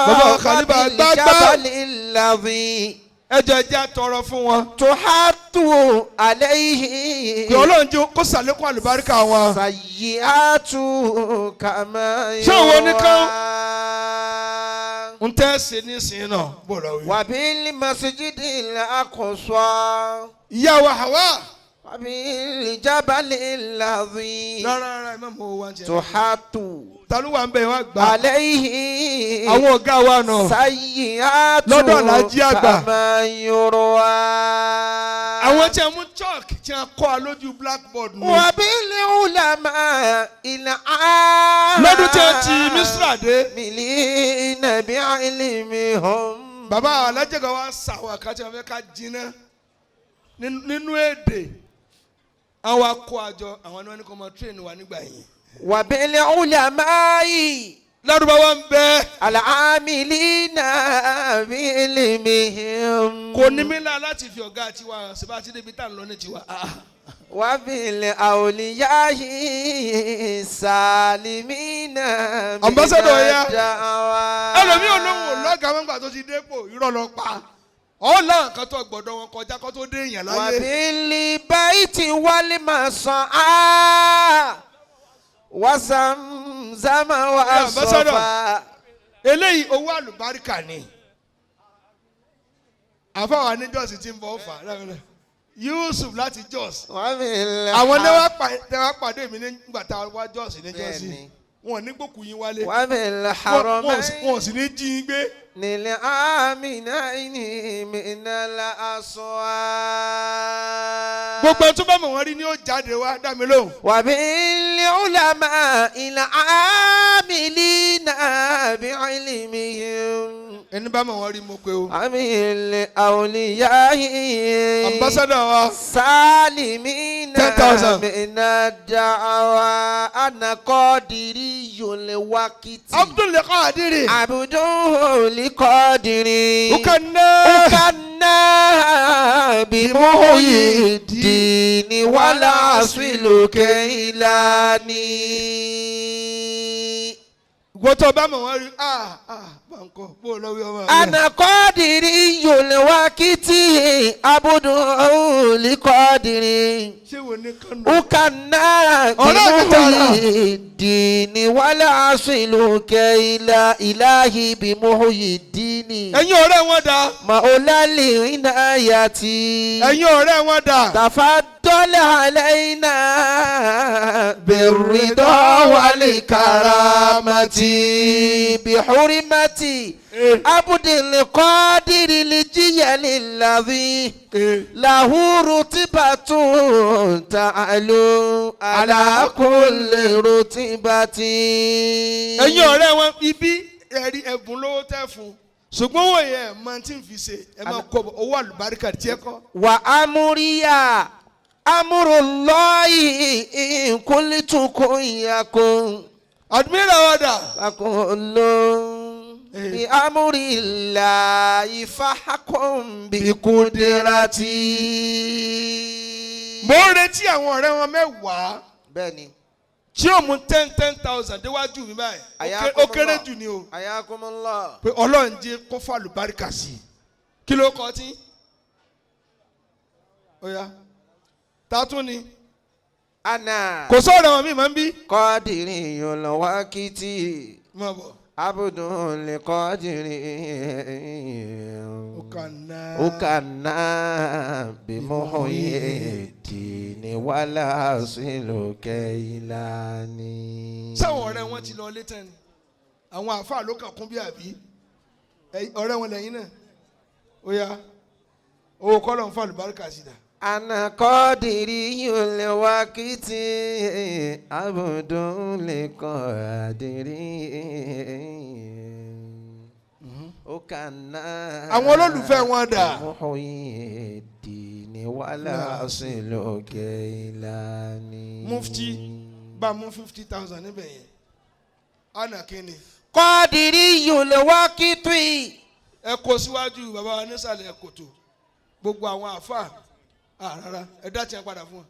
Bàbá Khalifa gbágbá. وبالجبل الذي Ẹ jọ̀ọ́, ẹ jẹ́ á tọrọ fún wọn. تحط عليه Kí Ọlọ́run jẹ́ kó sàlékún àlùbáríkà wọn. سيئات كما Ṣé òun nìkan? يروى. N tẹ́ ṣe nísìnyí náà bó lọ wí. وبالمسجد الأقصى. Ìyá wa Hawa. وبالجبل الذي Rárá rárá, ẹ má mọ owó wa jẹ. تحط Ta ló wà ń bẹ̀ wá gbà? عليه Àwọn ọ̀gá wa nà. سيئات Lọ́dọ̀ Alhaji àgbà. كما يروى. Àwọn tí a mú chalk tí a kọ́ a lójú blackboard nù. وبالعلماء العاملين Lọ́dún tí a ti Misra dé. بعلمهم. Bàbá alájẹgà wa sàwọn àkàtì wọn fẹ́ ká jiná nínú èdè. Àwọn akó àjọ àwọn ni wọn ní kó máa train wa nígbà yìí. وبالعلماء Lárúbáwá ń bẹ. العاملين بعلمهم. Kò ní mí lá láti fi ọ̀gá tiwa hàn síbá àti débi tá à ń lọ ní tiwa. Ah, ah. وبالأولياء السالمين من Ambassador ya. الدعوى. Ẹlòmíì olóhùn lọ́gàá wọn gbà tó ti dépò, irọ́ lọ pa. Ọ̀la nǹkan tó gbọ́dọ̀ wọn kọjá kó tó dé èèyàn láyé. وبالبيت والمسعى وزمزم Ambassador. والصفا. Eléyìí owó àlùbáríkà ni. Àfáwọn ní Jos ti ń bọ̀ fà á Yusuf láti Jos. وبال Àwọn náà wá pàdé mi nígbà tá a wá Jos ní Jos. Bẹ́ẹ̀ni. Wọn ò ní gbókùn yín wálé. وبالحرمين Wọn ò sì ní jí yín gbé. للآمنين من الأسواق. Gbogbo ẹni tó bá mọ̀ wọ́n rí ni ó jáde wá dá mi lóhùn. وبالعلماء العاملين بعلمهم. Ẹni bá mọ̀ wọ́n rí mo pé o. وبالأولياء Ambassador wa. سالمين 10,000. من الدعوى. أنا قادري الوقت Abdul Qadir. عبده لقادر. Ukanna. أكنا بمحيي الدين والعصل كيلاني. Ìwọ tó bá mọ̀ wọ́n rí, ah ah, báńkọ̀ bó lọ wí ọmọ rẹ. أنا قادري الوقت عبده لقادر. Ṣé wo ní kánò? أكنا Ọlọ́run tààrà. بمحيي الدين والعصل كيلا إلهي بمحيي الدين. Ẹ̀yin ọ̀rẹ́ wọn dà. مولى العناية. Ẹ̀yin ọ̀rẹ́ wọn dà. تفضل علينا بالرضا والكرامة بحرمة عبد القادر الجيل الذي له رتبة تعلو على كل رتبة. Ẹ̀yin ọ̀rẹ́ wọn ibi ẹ̀rí ẹ̀bùn lówó tẹ́ fún. Ṣùgbọ́n wọ́n yẹ ẹ̀ máa tí ń fi ṣe ẹ máa kọ́ bọ̀, owó àlùbáríkà tiẹ̀ kọ́. وأمري أمر الله إن قلت كن يكن. Admiral wada. فكل بأمر الله فحكم بقدرتي. Mo ń retí àwọn ọ̀rẹ́ wọn 10 Bẹ́ẹ̀ni. tí ó mú 10,000 déwájú mi báyìí. Ó kéré jù ni o. Ayakumullah. Pé Ọlọ́run jẹ́ kó fàlùbáríkà sí i. Kí ló kọ tí? Ó yá. Ta tún ni? Ana. Kò sọ̀rọ̀ wọn mi máa ń bí. Qadiri yulwakiti. Má bọ̀. Abdul Qadiri. Ó kàn náà. Ukana bimuhyiddini wala asilu kailani. Sáwọn ọ̀rẹ́ wọn ti lọ ilé tán ni. Àwọn àáfàá ló kàn kún bí àbí. Ọ̀rẹ́ wọn lẹ́yìn náà. Ó yá. Owó kọ́ ló ń fa àlùbáríkà sí dà. Ana qadiri yulwakiti abdul qadiri. Ukana. Àwọn olólùfẹ́ wọn dà. Bimuhyiddini wala asilu kailani. Mufti bá mú 50,000 níbẹ̀ yẹn. Ana kini. Qadiri yulwakiti. Ẹ kó síwájú bàbá wa nísàlẹ̀ kòtò. Gbogbo àwọn àáfàá rárá ẹ dá tiẹ̀ padà fún wọn.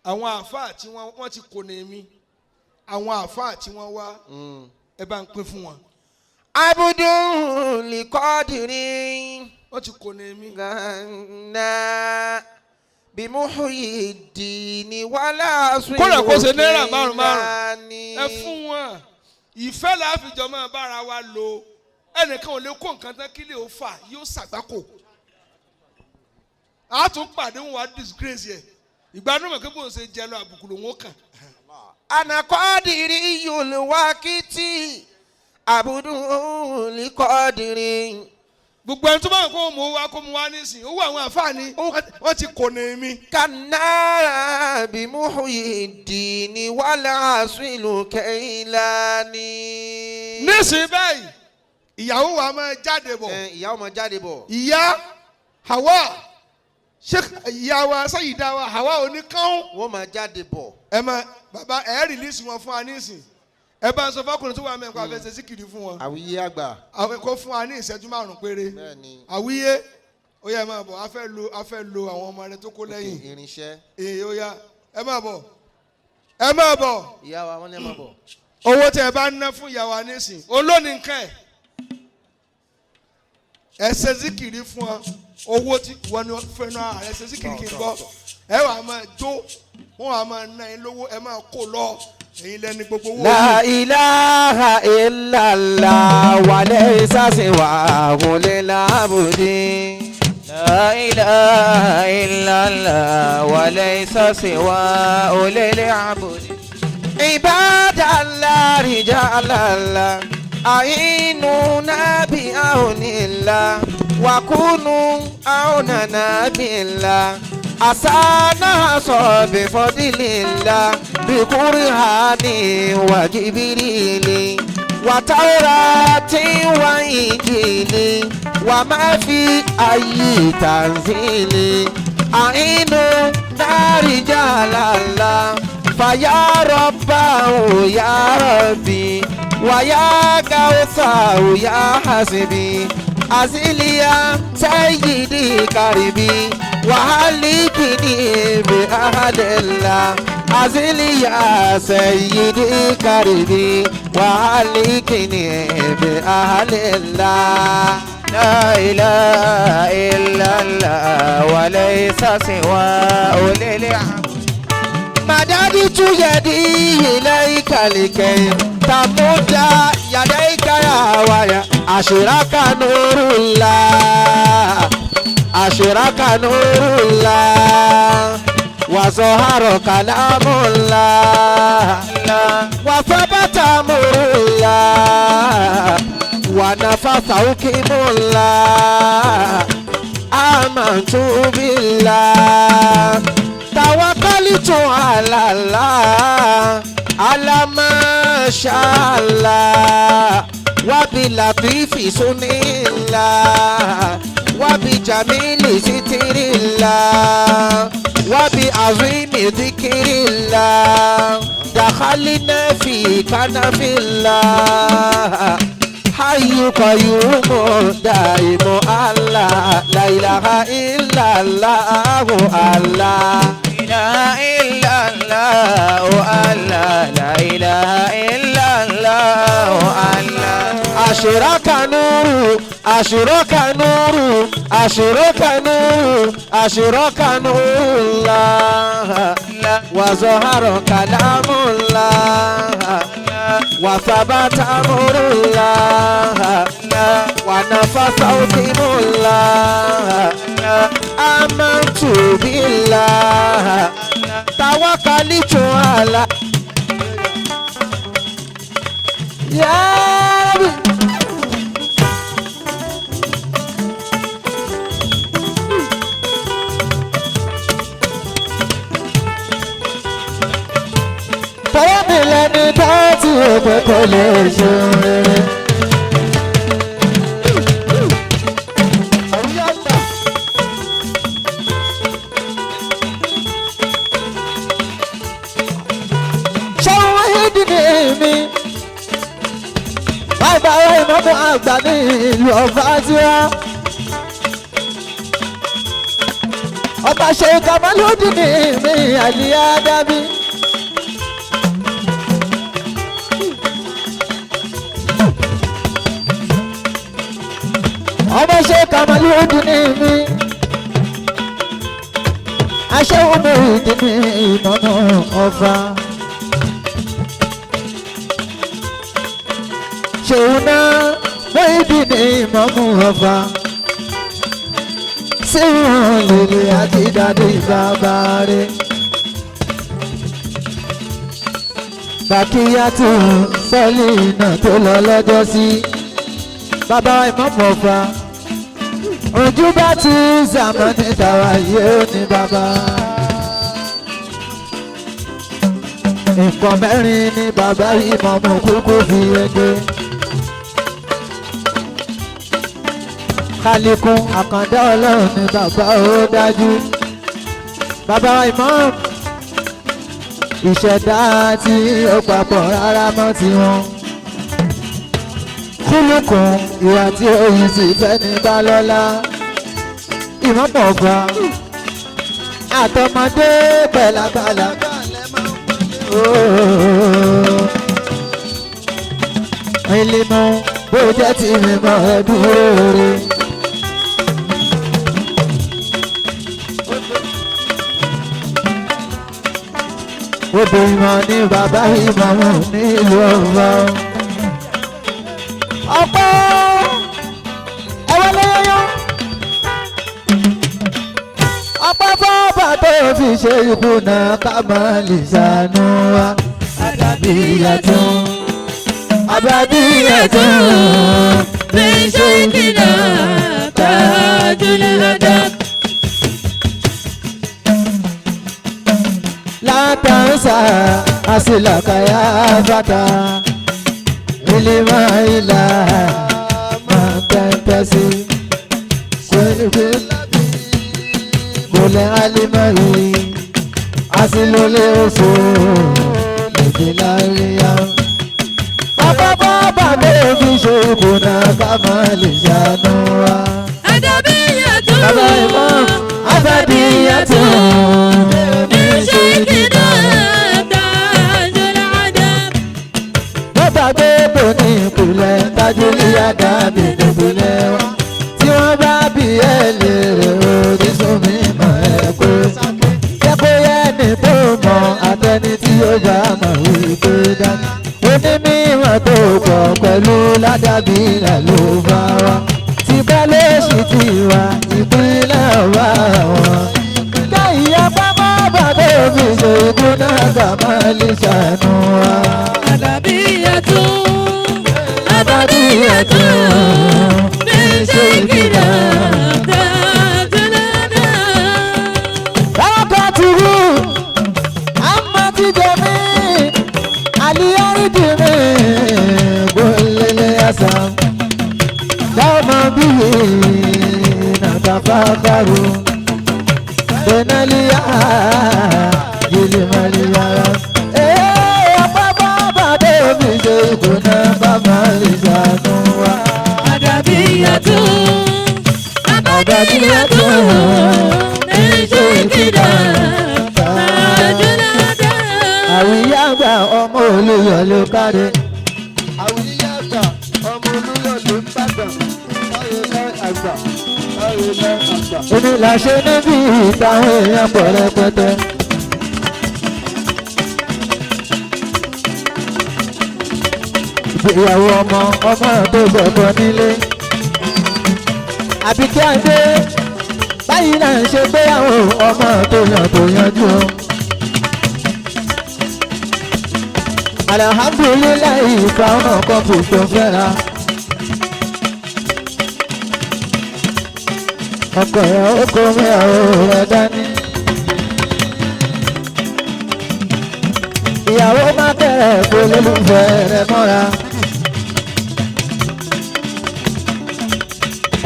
Àwọn àáfàá tí wọ́n ti kò ní mi. Àwọn àáfàá tí wọ́n wá ẹ bá ń pín fún wọn. Abudul Qadiri. Wọ́n ti kò ní mi. Ganna bimuhyiddini wala asilu Kódà kó ṣe náírà márùn-ún. kailani. Ẹ fún wọn. Ìfẹ́ la fi jọ máa bára wa lò. Ẹnìkan ò lè kó nǹkan tán kí lè ó fà yóò ṣàgbákò. A tún pàdé wọn wá disgrace yẹ. Ìgbádùn mọ̀ pé bóun ṣe jẹ lọ àbùkù lòun ó kàn. Ana qadiri yulwakiti Abudul Qadiri. Gbogbo ẹni tó bá ń kó mu wá kó mu wá nísìnyí owó àwọn àfáàní wọ́n ti kò ní mi. Kanna bimuhyiddini wala asilu kailani. Nísìnyí báyìí ìyàwó wa máa jáde bọ̀. Ìyá ọmọ jáde bọ̀. Ìyá Hawa Sheikh ìyá wa Sayyida wa Hawa oníkàún. Wọ́n máa jáde bọ̀. Ẹ máa bàbá ẹ rìlíìsì wọn fún wa nísìn. Ẹ bá ń sọ fọkùnrin tó wà mẹ́kọ̀ọ́ afẹsẹ̀ síkìrì fún wọn. Àwíyé àgbà. Àwọn kò fún wa ní ìṣẹ́jú 5 péré. Bẹ́ẹ̀ni. Àwíyé ó yá ẹ máa bọ̀ a fẹ́ lo àwọn ọmọ rẹ tó kó lẹ́yìn. Irinṣẹ́. Èyí ó yá ẹ máa bọ̀ ẹ máa bọ̀. Ìyá wa wọ́n ní ẹ máa bọ̀. Owó tẹ ẹ bá ń ná fún ìyá wa nísìn olóòní nǹkan ẹ̀. Ẹ ṣe síkìrì fún ọ owó tí wọ́n ní fẹ́ràn ààrẹ ṣe síkìrì kí n gbọ́. Ẹ wàá máa jó wọ́n wàá máa ná yín lówó ẹ máa kó lọ ẹ̀yin lẹ́ni gbogbo owó. La ilaha illallah wa laysa siwahu lil abdi. La ilaha illallah wa laysa siwahu lil abdi. Ibadallah rijalallah a'inuna bi aunillah wa kunu aunana billah. Asana so bi fadlillah bi qur'ani wa jibrili wa taurati wa injili wa ma fi ayi tanzili ainu narijalala fa ya rabbahu ya rabbi wa ya gausahu ya hasibi azilia sayyidi karibi وهلكني بأهل الله أزلي يا سيدي كربي وهلكني بأهل الله لا إله إلا الله وليس سواه للعبد مددت يدي إليك لكي تمد يديك يا ويا أشرك نور الله أشرك نور الله وظهر كلام الله وثبت أمر الله ونفث حكم الله آمنت بالله توكلت على الله على ما شاء الله وبلطيف سن الله وبجميل ستر الله وبعظيم ذكر الله دخلنا في كنف الله حي قيوم دائم الله لا إله إلا الله الله لا إله إلا الله الله لا إله إلا الله الله أشرك نور أشرك نور أشرك نور أشرك نور الله وظهر كلام الله وثبت أمر الله ونفث حكم الله آمنت بالله توكلت على يا ربي. Tọ́wọ́ lẹni tó ti òpè kò lè ṣe rere. Ṣé wọ́n yé dìde mi? Bàbá ìmọ̀mọ́ àgbà ní ìlú ọba tí wá. Ọba ṣe Kamaludin ní mi àlìyá dábí. Ọmọ ṣe Kamaludin ní mi aṣẹ́wó Muyideen ní ìmọ̀mọ́ ọba. Ṣèun náà Muyideen ní ìmọ̀mọ́ ọba. Síwọ̀n lèlè àti dàdé bàbá rẹ̀. Bàkíyàtù sọ́lì náà tó lọ lọ́jọ́ sí. Bàbá ìmọ̀mọ́ ọba. Ojú bá ti zàmọ́ ní tàwa yóò ní bàbá. Nǹkan mẹ́rin ni bàbá ìmọ̀mọ́ kúkú fi yege. Kálíkún àkàndá ọlọ́run ni bàbá ó dájú. Bàbá ìmọ̀ ìṣẹ̀dá tí ó papọ̀ rárá mọ́ tiwọn. Kúlùkùn ìwà tí oyin sì fẹ́ ní balọ́lá. Ìmọ̀mọ̀ ọ̀gbà àtọmọdé pẹ̀lápàlà. Ìlímọ̀ bó jẹ́ tí mi mọ̀ ẹ́ dúró re. Odò ìmọ̀ ni bàbá ìmọ̀ wọn nílùú ọ̀gbà. Ọpẹ́ ẹwọ́ lóyún. Ọpẹ́ fọ́ọ̀bà tó fi ṣe ikú náà ká máa lè ṣàánú wa. Àdàbíyàtún, àbàbíyàtún, bí ṣe kìlọ̀ tajul adab. Látàǹsà àṣìlàkàyà bàtà. Ilé ilà máa tẹ́tẹ́ sí. Kúlẹ̀ kúlẹ̀ alimari, àṣìlólè oṣù, lèdè láríyá. Bàbá bàbá mi fi ṣe ìkùnà ká máa lè ṣàánú wa. Àdàbíyàtún, Bàbá ìmọ̀ àbàdíyàtún. bí ṣe kìlọ̀ tajul adab. Bàbá gbogbo ní ìpìlẹ̀ Tajúlíyà dàbí ìpìlẹ̀ wa. Tí wọ́n bá bí ẹ lèrè orísun mímọ́ ẹ kó. Jẹ́ kó yẹ ní tó mọ̀ àtẹni tí ó bá mọ̀ wípé dání. Onímọ̀ tó pọ̀ pẹ̀lú ládàbí ilẹ̀ ló bá wa. Tipẹ́ ló sì ti wà ìpínlẹ̀ wa wọn. Kẹ́ ìyapa má bàbá òfin ṣe ikú náà kà má lè ṣàánú wa. Àdàbíyàtún, àdàbíyàtún, bí ṣe kìlọ̀ tajul adab. Barakatuhu, amma ti jẹmi, aliyaridi mi, gbólélé àṣà. Dáàmà bíi nàtàfàkàrù, Benalia Yilimaliya. Ee ọpẹ́ bàbá tó fi ṣe ìkùnà bàbá lè ṣàánú wa. Adabiyatu, Abadiyatu, Nishikida, Tajulada. Àwíyá àgbà ọmọ olùyọ̀ ló káre. Àwíyá àgbà ọmọ olúyọ̀ ló ń bàgbà. Káyọ̀ lẹ́ àgbà. Káyọ̀ lẹ́ àgbà. Èmi là ṣe níbi ìtàwọn èèyàn pọ̀ rẹpẹtẹ. Ìgbéyàwó ọmọ ọmọ tó gbẹ̀bọ nílé. Àbíkẹ́ Adé báyìí náà ń ṣe gbéyàwó ọmọ tó yàn tó yanjú o. Alhamdulilayi fáwọn kọ́pù tó fẹ́ra. Ọkọ ẹ̀ ó kó mẹ́wàá rẹ̀ dání. Ìyàwó má bẹ̀rẹ̀ kó lólùfẹ́ rẹ̀ mọ́ra.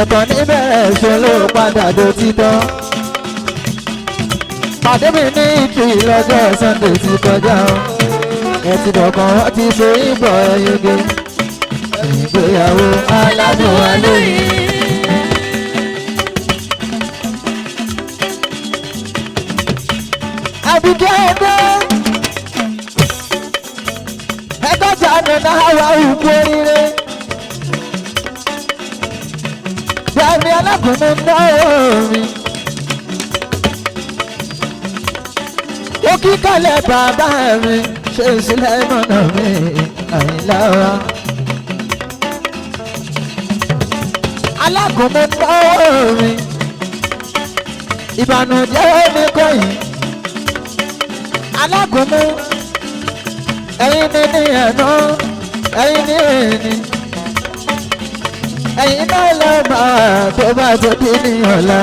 Ẹ̀kọ́ níbẹ̀rẹ̀ ṣe ló padà dé títọ́. Pàdé mi ní ìtì lọ́jọ́ Sunday ti kọjá o. Ẹtì dọ̀kan wọ́n ti ṣe ìbọ̀ ẹyẹgẹ. Ìgbéyàwó aládùn alóyè. Àbíkẹ́ ẹgbẹ́ ẹgbẹ́ta nínú àwa òkú oríire. Bẹ́ẹ̀ni alákùnrin náà mi. Ó kíkọ́lẹ̀ bàbá mi ṣe sílẹ̀ mọ́nà mi Àyìnlá wa. Alákùnrin náà mi. Ìbànújẹ́ mi kọ́ yìí. Alágúnmu ẹ̀yin ní ní ẹ̀nà ẹ̀yin ní ẹ̀ní ẹ̀yin náà lọ máa tó bá tó bí ní ọ̀la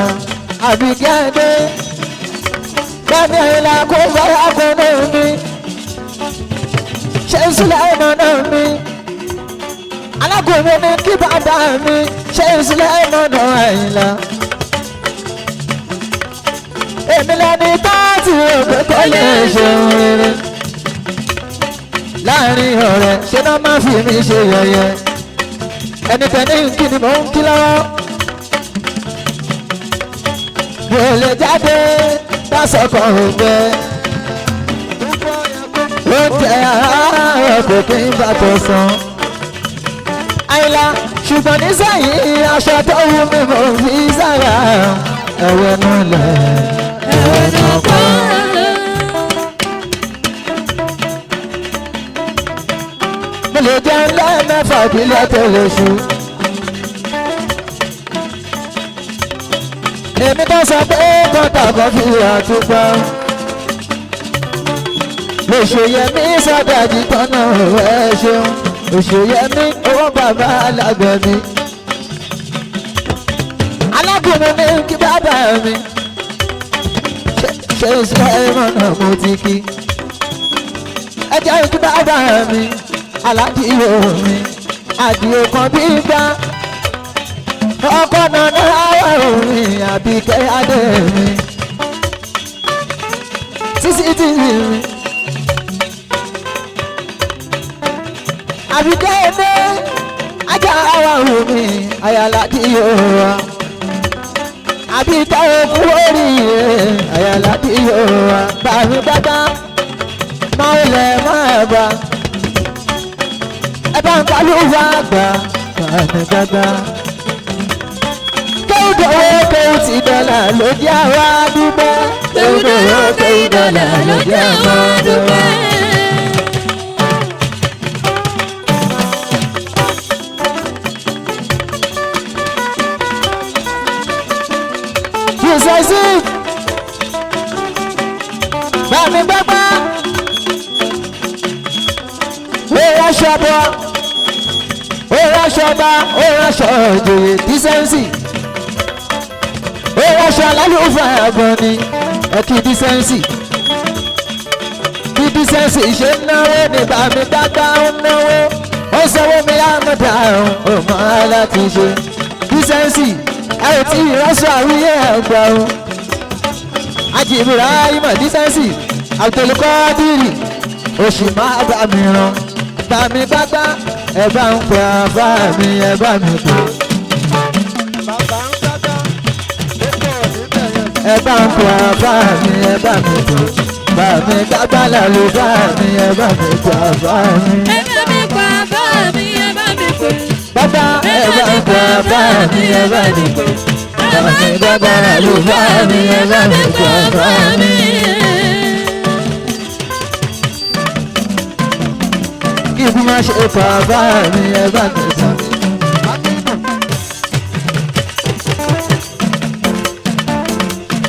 Àbíkẹ́ Adé bẹ́ẹ̀ni Àyìnlá kó fara kúnnú mi ṣé sílẹ̀ mọ́nà mi alágúnmu ní kí bàbá mi ṣé sílẹ̀ mọ́nà Àyìnlá èmi lẹni tó ti rò pé kò lè ṣe ohun rere láàrin ọ̀rẹ́ ṣé náà má fi mí ṣe yẹ̀yẹ́ ẹnikẹ́ni kí ni mò ń kí lọ́wọ́ mo lè jáde lásọ̀kan ògbẹ́ ó tẹ àárọ̀ kò kí n bá tó san Àyìnlá ṣùgbọ́n nísìnyí aṣọ tó wù mí mò ń fi sára ẹ̀wẹ̀ múlẹ̀ ẹ̀wẹ̀ náà kọ́. Mo lè jẹun lẹ́ẹ̀mẹ́fà kí lẹ́tọ̀ lè ṣú. Èmi tó sọ pé kọ́tà kan fi àtúpọ̀. Òṣòyẹmí sọ́dájì tọ́nà ẹ̀ ṣeun. Òṣòyẹmí owó bàbá alágbẹ̀mí. Alákùnrin ní kí bàbá mi. Ṣé iṣẹ́ ìmọ̀nà mo ti kí? Ẹ jẹ́ kí bàbá mi aládìyẹ mi àdìyẹ kan bí gbá ọkọ nana àwọ̀ mi Àbíkẹ́ Adé mi cctv mi Àbíkẹ́ Adé ajá àwọ̀ mi àyàládìyẹ wa Àbíkẹ́ òkú oríire àyàládìyẹ wa bàmí bàbá máa ń lẹ̀ máa bá ẹ bá ń kálùwà gbà bàmí gbàgbà. Kéwù dọ̀wọ́ kéwù ti dọ́là ló jẹ́ àwa dúpẹ́. Kéwù dọ̀wọ́ kéwù dọ́là ló jẹ́ àwa dúpẹ́. Jùsọ̀sí bàmí gbàgbà. Ó ránṣọ bọ́ ó ránṣọ bá ó ránṣọ òjòyè dísẹ́ǹsì ó ránṣọ alálùfáà àgbọ̀n ni ẹ̀kí dísẹ́ǹsì bí dísẹ́ǹsì ṣe ń náwó ní bàmí gbàgbà ń náwó ó sanwó mi àmọ̀dá ò mọ̀ láti ṣe dísẹ́ǹsì ẹ ò tí ì ránṣọ àwíyé ẹ̀gbà o Aji Ibrahim Dísẹ́nsì Abdulkadiri oṣù máa bá mi ràn bá mi gbágbá ẹ bá ń pè àbá mi ẹ bá mi pè. Bàbá ń gbágbá, ó pọ̀ níbẹ̀ yẹn. Ẹ bá ń pè àbá mi ẹ bá mi pè. Bá mi gbágbá lálẹ́ bá mi ẹ bá mi pè àbá mi. Ẹ bá mi pa bá mi, ẹ bá mi pè. Bàbá ẹ bá ń pè àbá mi ẹ bá mi pè. Bá mi gbágbá lálẹ́ bá mi ẹ bá mi pè àbá mi. Kí ikú má ṣe pa bá mi ẹ bá mi sọ.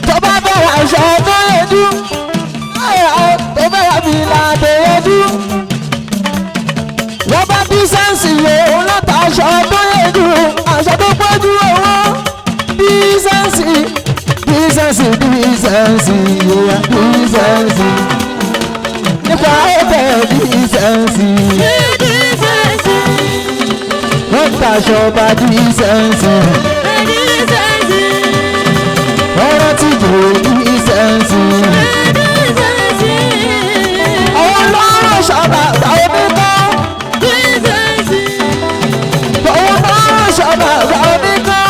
Tó bá bẹ̀rẹ̀ aṣọ tó yẹjú, tó bẹ̀rẹ̀ bìlà tó yẹjú. Wọ́n bá bí sẹ́ǹsì yòó láta aṣọ tó yẹjú, aṣọ tó pọ́jú owó. Bí sẹ́ǹsì, bí sẹ́ǹsì, bí sẹ́ǹsì, bí sẹ́ǹsì. Nípa ẹ̀fẹ̀ bí sẹ́ǹsì. Wọ́n taṣọ bá bí sẹ́ǹsì. Wọ́n rántí jò bí sẹ́ǹsì. Àwọn lọ́rọ̀ ṣọba àwọn oníkọ́. Àwọn lọ́rọ̀ ṣọba àwọn oníkọ́.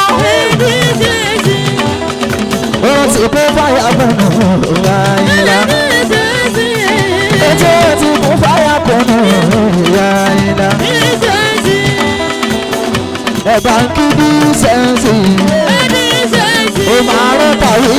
Wọ́n ti kún fáyà kùnú ìyá ìlà. Ètò ti kún fáyà kùnú ìyá ìlà. Ẹ̀bà ń kí bí sẹ́ǹsì. Ó máa rán tàwí